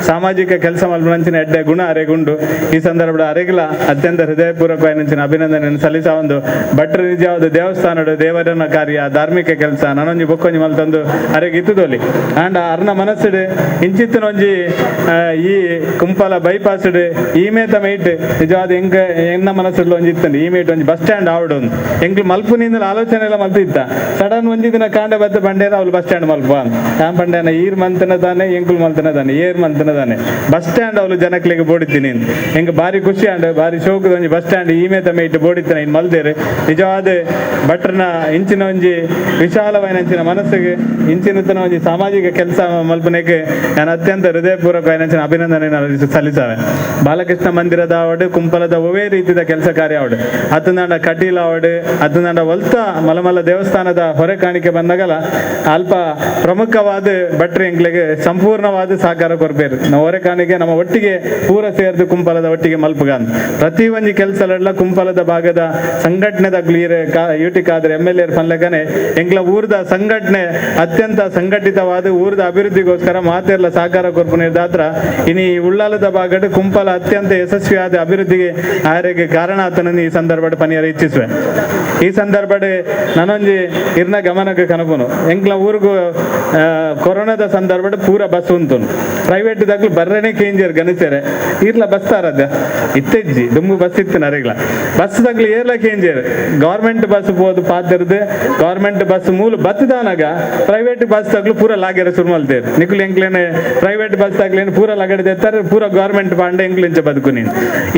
Speaker 7: ಸಾಮಾಜಿಕ ಕೆಲಸ ಮಲ್ಪುನಂಚಿನ ಎಡ್ಡೆ ಗುಣ ಅರೆಗುಂಡು. ಈ ಸಂದರ್ಭದ ಅರೆಗ್ಲ ಅತ್ಯಂತ ಹೃದಯಪೂರ್ವಕವಾಯಿನಂಚಿನ ಅಭಿನಂದನೆಯನ್ನು ಸಲ್ಲಿಸ ಒಂದು ಭಟ್ರ ನಿಜವಾದ ದೇವಸ್ಥಾನಡು ದೇವರನ ಕಾರ್ಯ ಧಾರ್ಮಿಕ ಕೆಲಸ ನಾನೊಂಜಿ ಬೊಕ್ಕೊಂಜಿ ಮಲ್ತಂದು ಅರೆಗೆ ಇತ್ತುದೊಲಿ. ಆಂಡ ಅರ್ನ ಮನಸ್ಸುಡು ಇಂಚಿತ್ತಿನ ಒಂಜಿ ಈ ಕುಂಪಲ ಬೈಪಾಸ್ಡ್ ಈ ಮೇತ ಮೈಟ್ ನಿಜವಾದ ಎಂಕ ಎನ್ನ ಮನಸ್ಸುಡ್ಲ ಒಂಜಿ ಇತ್ತಂಡು ಈ ಮೇಟ್ ಒಂಜಿ ಬಸ್ ಸ್ಟ್ಯಾಂಡ್ ಆವಡು ಎಂಕ್ಲು ಮಲ್ಪುನಿಂದಲ ಆಲೋಚನೆ ಎಲ್ಲ ಮಲ್ತಿತ್ತ ಸಡನ್ ಒಂಜಿ ದಿನ ಕಾಂಡೆ ಬತ್ತ ಬಂಡೇರ ಅವ್ಲು ಬಸ್ ಸ್ಟ್ಯಾಂಡ್ ಮಲ್ಪ ತಾನ್ ಪಂಡೇನ ಈರ್ ಮಂತನ ತಾನೆ ಎಂಕುಲು ಮಲ್ತನ ತಾನೆ ಏರ್ ಮಂತನ ತಾನೆ ಬಸ್ ಸ್ಟ್ಯಾಂಡ್ ಅವ್ಲು ಜನಕ್ಲೆಗ್ ಬೋಡಿತೀನಿ ಎಂಕ್ ಬಾರಿ ಖುಷಿ ಆಂಡ್ ಬಾರಿ ಶೋಕದ ಒಂಜಿ ಬಸ್ ಸ್ಟ್ಯಾಂಡ್ ಈ ಮೇತ ಮೇಟ್ ಬೋಡಿತ್ತನ ಇನ್ ಮಲ್ದೇರು. ನಿಜವಾದ ಭಟ್ರನ ಇಂಚಿನ ಒಂಜಿ ವಿಶಾಲವಾದ ಅಂಚಿನ ಮನಸ್ಸಿಗೆ ಇಂಚಿನ ಒಂಜಿ ಸಾಮಾಜಿಕ ಕೆಲಸ ಮಲ್ಪನೆಗೆ ನಾನು ಅತ್ಯಂತ ಹೃದಯಪೂರ್ವಕ ಅಂಚಿನ ಅಭಿನಂದನೆ ಸಲ್ಲಿಸಾವೆ. ಬಾಲಕೃಷ್ಣ ಮಂದಿರದ ಆವಡು ಕುಂಪಲದ ಒವೇ ರೀತಿಯ ಕೆಲಸ ಕಾರ್ಯ ಆವಡು ಅತನಾಂಡ ಕಟೀಲ್ ಆವಡು ಅತನಾಂಡ ಒಲ್ತ ಮಲಮಲ್ಲ ದೇವಸ್ಥಾನದ ಹೊರೆ ಕಾಣಿಕೆ ಬಂದಾಗಲ ಅಲ್ಪ ಪ್ರಮುಖವಾದ ಭಟ್ರು ಎಂಕ್ಲೆಗೆ ಸಂಪೂರ್ಣವಾದ ಸಹಕಾರ ಕೊರ್ಬೇರು. ನಾವು ಹೊರೆ ಕಾಣಿಕೆ ನಮ್ಮ ಒಟ್ಟಿಗೆ ಪೂರ ಸೇರ್ದು ಕುಂಪಲದ ಒಟ್ಟಿಗೆ ಮಲ್ಪುಗಾನ್ ಪ್ರತಿ ಒಂಜಿ ಕೆಲಸ ಕುಂಪಲದ ಭಾಗದ ಸಂಘಟನೆದ ಯೂಟಿಕಾದ್ರೆ M L A ಪನ್ಲೆಕನೆ ಎಂಕ್ಲ ಊರ್ದ ಸಂಘಟನೆ ಅತ್ಯಂತ ಸಂಘಟಿತವಾದ ಊರ್ದ ಅಭಿವೃದ್ಧಿಗೋಸ್ಕರ ಮಾತೆರ್ಲ ಸಹಕಾರ ಕೊರ್ಪುನಿರ್ದಾತ್ರ ಇನಿ ಉಳ್ಳಾಲದ ಭಾಗಡ್ ಕುಂಪಲ ಅತ್ಯಂತ ಯಶಸ್ವಿಯಾದ ಅಭಿವೃದ್ಧಿಗೆ ಆರೆಗೆ ಕಾರಣ ಆತನನ್ನು ಈ ಸಂದರ್ಭಡ್ ಪನಿಯರ ಇಚ್ಛಿಸುವೆ. ಈ ಸಂದರ್ಭಡ್ ನಾನೊಂಜಿ ಇರ್ನ ಗಮನಕ್ಕೆ ಕನಪುನು ಎಂಕ್ಲ ಊರುಗು ಕೊರೋನಾದ ಸಂದರ್ಭಡ್ ಪೂರ ಬಸ್ ಉಂಟು ಪ್ರೈವೇಟ್ ದಾಗ್ಲು ಬರ್ರನೆ ಕೇಂಜರ್ ಗಣಿಸೇರೆ ಇರ್ಲ ಬಸ್ ತಾರದ ಇತ್ತೆಜ್ಜಿ ದುಂಬು ಬಸ್ ಇತ್ತು ನರೆಗ್ಲ ಬಸ್ ದಾಗ್ಲು ಏರ್ಲ ಕೇಂಜರ್ ಗವರ್ಮೆಂಟ್ ಬಸ್ ಪೋದು ಪಾತಿರ್ದು ಗವರ್ಮೆಂಟ್ ಬಸ್ ಮೂಲ ಬತ್ತದಾನಾಗ ಪ್ರೈವೇಟ್ ಬಸ್ ತಗ್ಲು ಪೂರ ಲಾಗೆರ ಶುರು ಮಲ್ತೇರು ನಿಕುಲು ಎಂಕ್ಲೇನೆ ಪ್ರೈವೇಟ್ ಬಸ್ ತಗ್ಲೇನು ಪೂರ ಲಗಡೆ ತೆತ್ತಾರೆ ಪೂರ ಗವರ್ಮೆಂಟ್ ಪಾಂಡೆ ಎಂಕ್ಲಿಂಚ ಬದುಕು ನೀನು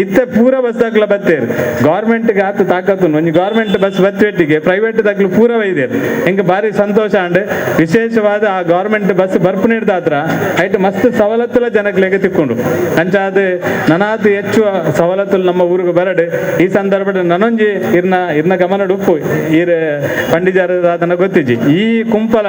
Speaker 7: ಇತ್ತೆ ಪೂರ ಬಸ್ ತಗ್ಲ ಬತ್ತೇರು ಗವರ್ಮೆಂಟ್ ಆತ ತಾಕತ್ತು ಒಂಜಿ ಗವರ್ಮೆಂಟ್ ಬಸ್ ಬತ್ತೆಟ್ಟಿಗೆ ಪ್ರೈವೇಟ್ ತಗ್ಲು ಪೂರ ಒಯ್ದೇರು ಎಂಕ್ ಬಾರಿ ಸಂತೋಷ ಅಂಡ್ ವಿಶೇಷವಾದ ಆ ಗವರ್ಮೆಂಟ್ ಬಸ್ ಬರ್ಪು ನೀಡ್ದಾತ್ರ ಐಟ್ ಮಸ್ತ್ ಸವಲತ್ತುಲ ಜನಕ್ಲೆಗೆ ತಿಕ್ಕೊಂಡು ಅಂಚಾದ ನನಾತ್ ಹೆಚ್ಚು ಸವಲತ್ತುಲು ನಮ್ಮ ಊರಿಗೆ ಬರಡು. ಈ ಸಂದರ್ಭದ ನನೊಂಜಿ ಇರ್ನ ಇರ್ನ ಗಮನ ಉಪ್ಪು ಈರ್ ಪಂಡಿಜಾರ ದಾದನ ಗೊತ್ತಿಜ್ಜಿ. ಈ ಕುಂಪಲ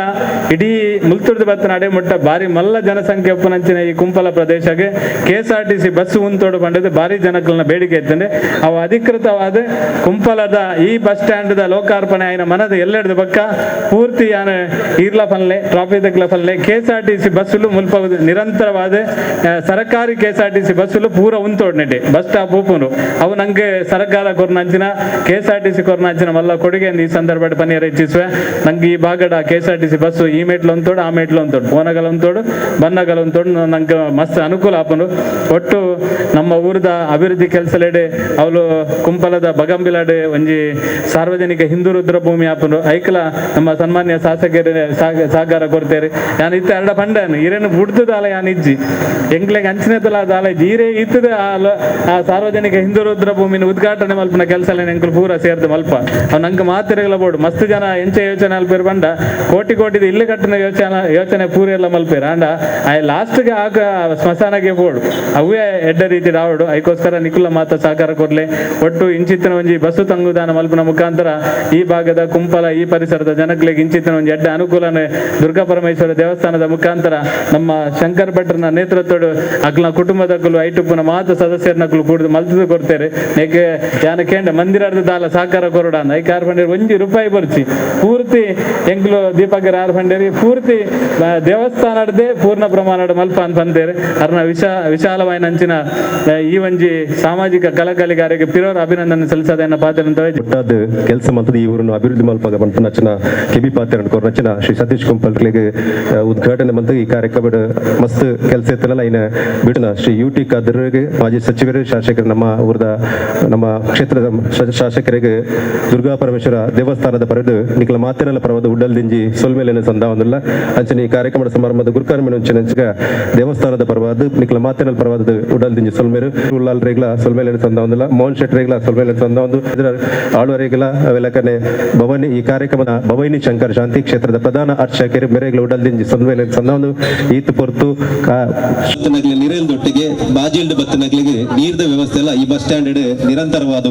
Speaker 7: ಇಡೀ ಮುಲ್ತುರ್ದು ಬತ್ತನ ಅಡೆ ಮುಟ್ಟ ಬಾರಿ ಮಲ್ಲ ಜನಸಂಖ್ಯೆ ಉಪ್ಪುನಂಚಿನ ಈ ಕುಂಪಲ ಪ್ರದೇಶಕ್ಕೆ ಕೆಎಸ್ಆರ್ಟಿಸಿ ಬಸ್ ಉಂತೋಡು ಪಂಡದು ಭಾರಿ ಜನಕ್ಕಲ್ನ ಬೇಡಿಕೆ ಇತ್ತಂಡೆ. ಅವು ಅಧಿಕೃತವಾದ ಕುಂಪಲದ ಈ ಬಸ್ ಸ್ಟ್ಯಾಂಡ್ ದ ಲೋಕಾರ್ಪಣೆ ಆಯಿನ ಮನದ ಎಲ್ಲೆಡ್ದು ಬಕ್ಕ ಪೂರ್ತಿ ಯಾನ ಈರ್ಲ ಪನ್ಲೆ, ಟ್ರಾಫಿಕ್ ದಕ್ಲ ಪನ್ಲೆ, ಕೆಎಸ್ಆರ್ಟಿಸಿ ಬಸ್ಸುಲು ಮುಲ್ಪ ನಿರಂತರವಾದ ಸರಕಾರಿ ಕೆಎಸ್ಆರ್ಟಿಸಿ ಬಸ್ಸುಲು ಪೂರ ಉಂತೋಡ್ನೆಟೆ ಬಸ್ ಸ್ಟಾಪ್ ಉಪ್ಪುಂಡು. ಅವು ನಂಗೆ ಸರ್ಕಾರ ಕೊರ್ನಂಚಿನ, ಕೆಎಸ್ಆರ್ಟಿಸಿ ಕೊರ್ನಂಚಿನ ಮಲ್ಲ ಕೊಡುಗೆ ಈ ಸಂದರ್ಭ ಪನಿಯರ ಇಚ್ಛಿಸುವೆ. ನಂಗೆ ಈ ಭಾಗಡ ಕೆಎಸ್ಆರ್ಟಿಸಿ ಬಸ್ಸು ಈ ಮೇಟ್ಲು ಉಂತೋಡು, ಆ ಮೇಟ್ಲು ಉಂತೋಡು, ಪೋನಗಲ ಉಂತೋಡು, ಬನ್ನಗಲ ಉಂತೋಡು, ನಂಗೆ ಮಸ್ತ್ ಅನುಕೂಲ ಆಪುಂಡು. ಒಟ್ಟು ನಮ್ಮ ಊರದ ಅಭಿವೃದ್ಧಿ ಕೆಲಸಲೆಡೆ ಅವಳು ಕುಂಪಲದ ಬಗಂಬಿಲಾಡೆ ಒಂಜಿ ಸಾರ್ವಜನಿಕ ಹಿಂದೂ ರುದ್ರ ಭೂಮಿ ಆಪುಂಡು. ಐಕ್ಲ ನಮ್ಮ ಸನ್ಮಾನ್ಯ ಶಾಸಕರ ಸಹಕಾರ ಕೊಡ್ತೇವೆ. ಯಾನ್ ಇತ್ತೆ ಅರಡ ಪಂಡಾನು ಇರೇನು ಬುಡ್ದುದಾಲ ಯಾನ್ ಇಜ್ಜಿ, ಎಂಕ್ಲೆಗ್ ಅಂಚಿನದಲ ದಾಲ ಇಜ್ಜಿ. ಈರೇ ಇತ್ತದ ಆ ಸಾರ್ವಜನಿಕ ಹಿಂದೂ ರುದ್ರ ಭೂಮಿನ ಉದ್ಘಾಟನೆ ಮಲ್ಪನ ಕೆಲಸ ಎಂಕುಲು ಪೂರ ಸೇರ್ದು ಮಲ್ಪ. ಅವ್ ನಂಗೆ ಮಾತಿರಗಲ ಬೋಡು. ಮಸ್ತ್ ಜನ ಎಂಚ ಯೋಚನೆ ಅಲ್ಪೇರು ಬಂಡ ಕೋಟಿ ಕೋಟಿ ಇಲ್ಲಿ ಕಟ್ಟನ ಯೋಚನೆ ಯೋಚನೆ ಪೂರ ಎಲ್ಲ ಮಲ್ಪೇರು. ಅಂಡ ಆ ಲಾಸ್ಟ್ಗೆ ಆಗ ಸ್ಮಶಾನಗೆ ಬೋಡು, ಅವೇ ಎಡ್ಡ ರೀತಿ ಆವಡು. ಐಕೋಸ್ಕರ ನಿಕುಲ ಮಾತ ಸಹಕಾರ ಕೊರ್ಲೆ. ಒಟ್ಟು ಇಂಚಿತ್ತಿನ ಒಂಜಿ ಬಸ್ಸು ತಂಗುದಾನ ಮಲ್ಪನ ಮುಖಾಂತರ ಈ ಭಾಗದ ಕುಂಪಲ ಈ ಪರಿಸರದ ಜನಗಳಿಗೆ ಇಂಚಿತ್ತಿನ ಒಂಜಿ ಎಡ್ಡ ಅನುಕೂಲನೆ ದುರ್ಗಾ ಪರಮೇಶ್ವರ ದೇವಸ್ಥಾನದ ಮುಖಾಂತರ ನಮ್ಮ ಶಂಕರ್ ಭಟ್ರನ ನೇತೃತ್ವದ ಅಕ್ಲ ಕುಟುಂಬದಕ್ಕಲು ಐಟುಪ್ಪುನ ಮಾತ ಸದಸ್ಯರನಕ್ಕಲು ಕೂಡುದು ಮಲ್ತದು ಕೊಡ್ತೇವೆ. ನೆಕ್ಕೆ ಯಾನ ಕೇಂದ್ರ ಮಂದಿರದ ದಾಲ ಸಹಕಾರ ಕೊರಡ ಐಕಾರ್ ಫಂಡೇರಿ ಒಂಜಿ ರೂಪಾಯಿ ಬರ್ಚಿ ಪೂರ್ತಿ ಎಂಕ್ಲು ದೀಪಕರ್ ಆರ್ ಫಂಡೇರಿ ಪೂರ್ತಿ ದೇವಸ್ಥಾನದೇ ಪೂರ್ಣ ಪ್ರಮಾಣದ ಮಲ್ಪ ಅಂತ ಅಂದೇರಿ. ಅರ್ನ ವಿಶಾಲವಾಯಿನ ಅಂಚಿನ ಈ ಒಂಜಿ ಸಾಮಾಜಿಕ ಕಳಕಳಿಗಾರಿಗೆ ಪಿರೋರ್ ಅಭಿನಂದನೆ ಸಲ್ಲಿಸೋದನ್ನ ಪಾತ್ರ.
Speaker 2: ಒಟ್ಟಾದ ಕೆಲಸ ಮಂತದ ಈ ಊರನ್ನು ಅಭಿವೃದ್ಧಿ ಮಲ್ಪಾಗ ಪನ್ಪುನಂಚಿನ ಕೆಬಿ ಪಾತ್ರ ಕೊರ್ನಂಚಿನ ಶ್ರೀ ಸತೀಶ್ ಕುಂಪಲ್ಗೆ ಉದ್ಘಾಟನೆ ಮಂತ್ ಈ ಕಾರ್ಯಕ್ರಮ ಮಸ್ತ್ ಕೆಲಸ ಇತ್ತಲ್ಲ. ಇನ್ನ ಬಿಟ್ಟನ ಶ್ರೀ ಯು ಟಿ ಖಾದರ್ಗೆ, ಮಾಜಿ ಸಚಿವರು, ಶಾಸಕರು, ನಮ್ಮ ಊರದ ನಮ್ಮ ಕ್ಷೇತ್ರದ ಶಾಸಕರಿಗೆ ದುರ್ಗಾ ಪರಮೇಶ್ವರ ದೇವಸ್ಥಾನದ ಪರದು ನಿಕಲ ಮಾತಿನಲ್ಲ ಪರವಾದ ಉಡ್ಡಲ್ದಿಂಜಿ ಸೊಲ್ಮೇಲಿನ ಸಂದಾವೊಂದುಲ್ಲ. ಅಂಚನೆ ಈ ಕಾರ್ಯಕ್ರಮದ ಸಮಾರಂಭದ ಗುರುಕಾರ್ಮಿನ ಅಂಚಿನ ದೇವಸ್ಥಾನದ ಪರವಾದ ನಿಕಲ ಮಾತಿನಲ್ ಪರವಾದ ಉಡಲ್ದಿಂಜಿ ಸೊಲ್ಮೇರು. ಉಲ್ಲಾಲ್ ರೇಗ್ಲ ಸೊಲ್ಮೇಲಿನ ಸಂದಾವೊಂದುಲ್ಲ. ಮೋಹನ್ ಶೆಟ್ ರೇಗ್ಲ ಸೊಲ್ಮೇಲಿನ ಸಂದಾವೊಂದು. ಆಳ್ವರೇಗ್ಲ ಅವೆಲಕನೆ ಭವಾನಿ ಈ ಕಾರ್ಯಕ್ರಮದ ಭವಾನಿ ಶಂಕರ್ ಶಾಂತಿ ಕ್ಷೇತ್ರದ ಪ್ರಧಾನ ಅರ್ಚಕರು ಮೆರೆಗ್ಲ ಉಡಲ್ದಿಂಜಿ ಸೊಲ್ಮೇಲಿನ ಸಂದಾವೊಂದು. ಈತ ಪೊರ್ತು
Speaker 1: ಬತ್ತನಗ್ಲೆ ನಿರೆಲ್ದೊಟ್ಟಿಗೆ ಬಾಜಿಲ್ಡ್ ಬತ್ತನಗ್ಲಿಗೆ ನೀರ್ದ ವ್ಯವಸ್ಥೆ ಎಲ್ಲ ಈ ಬಸ್ ಸ್ಟ್ಯಾಂಡ್ ನಿರಂತರವಾದ.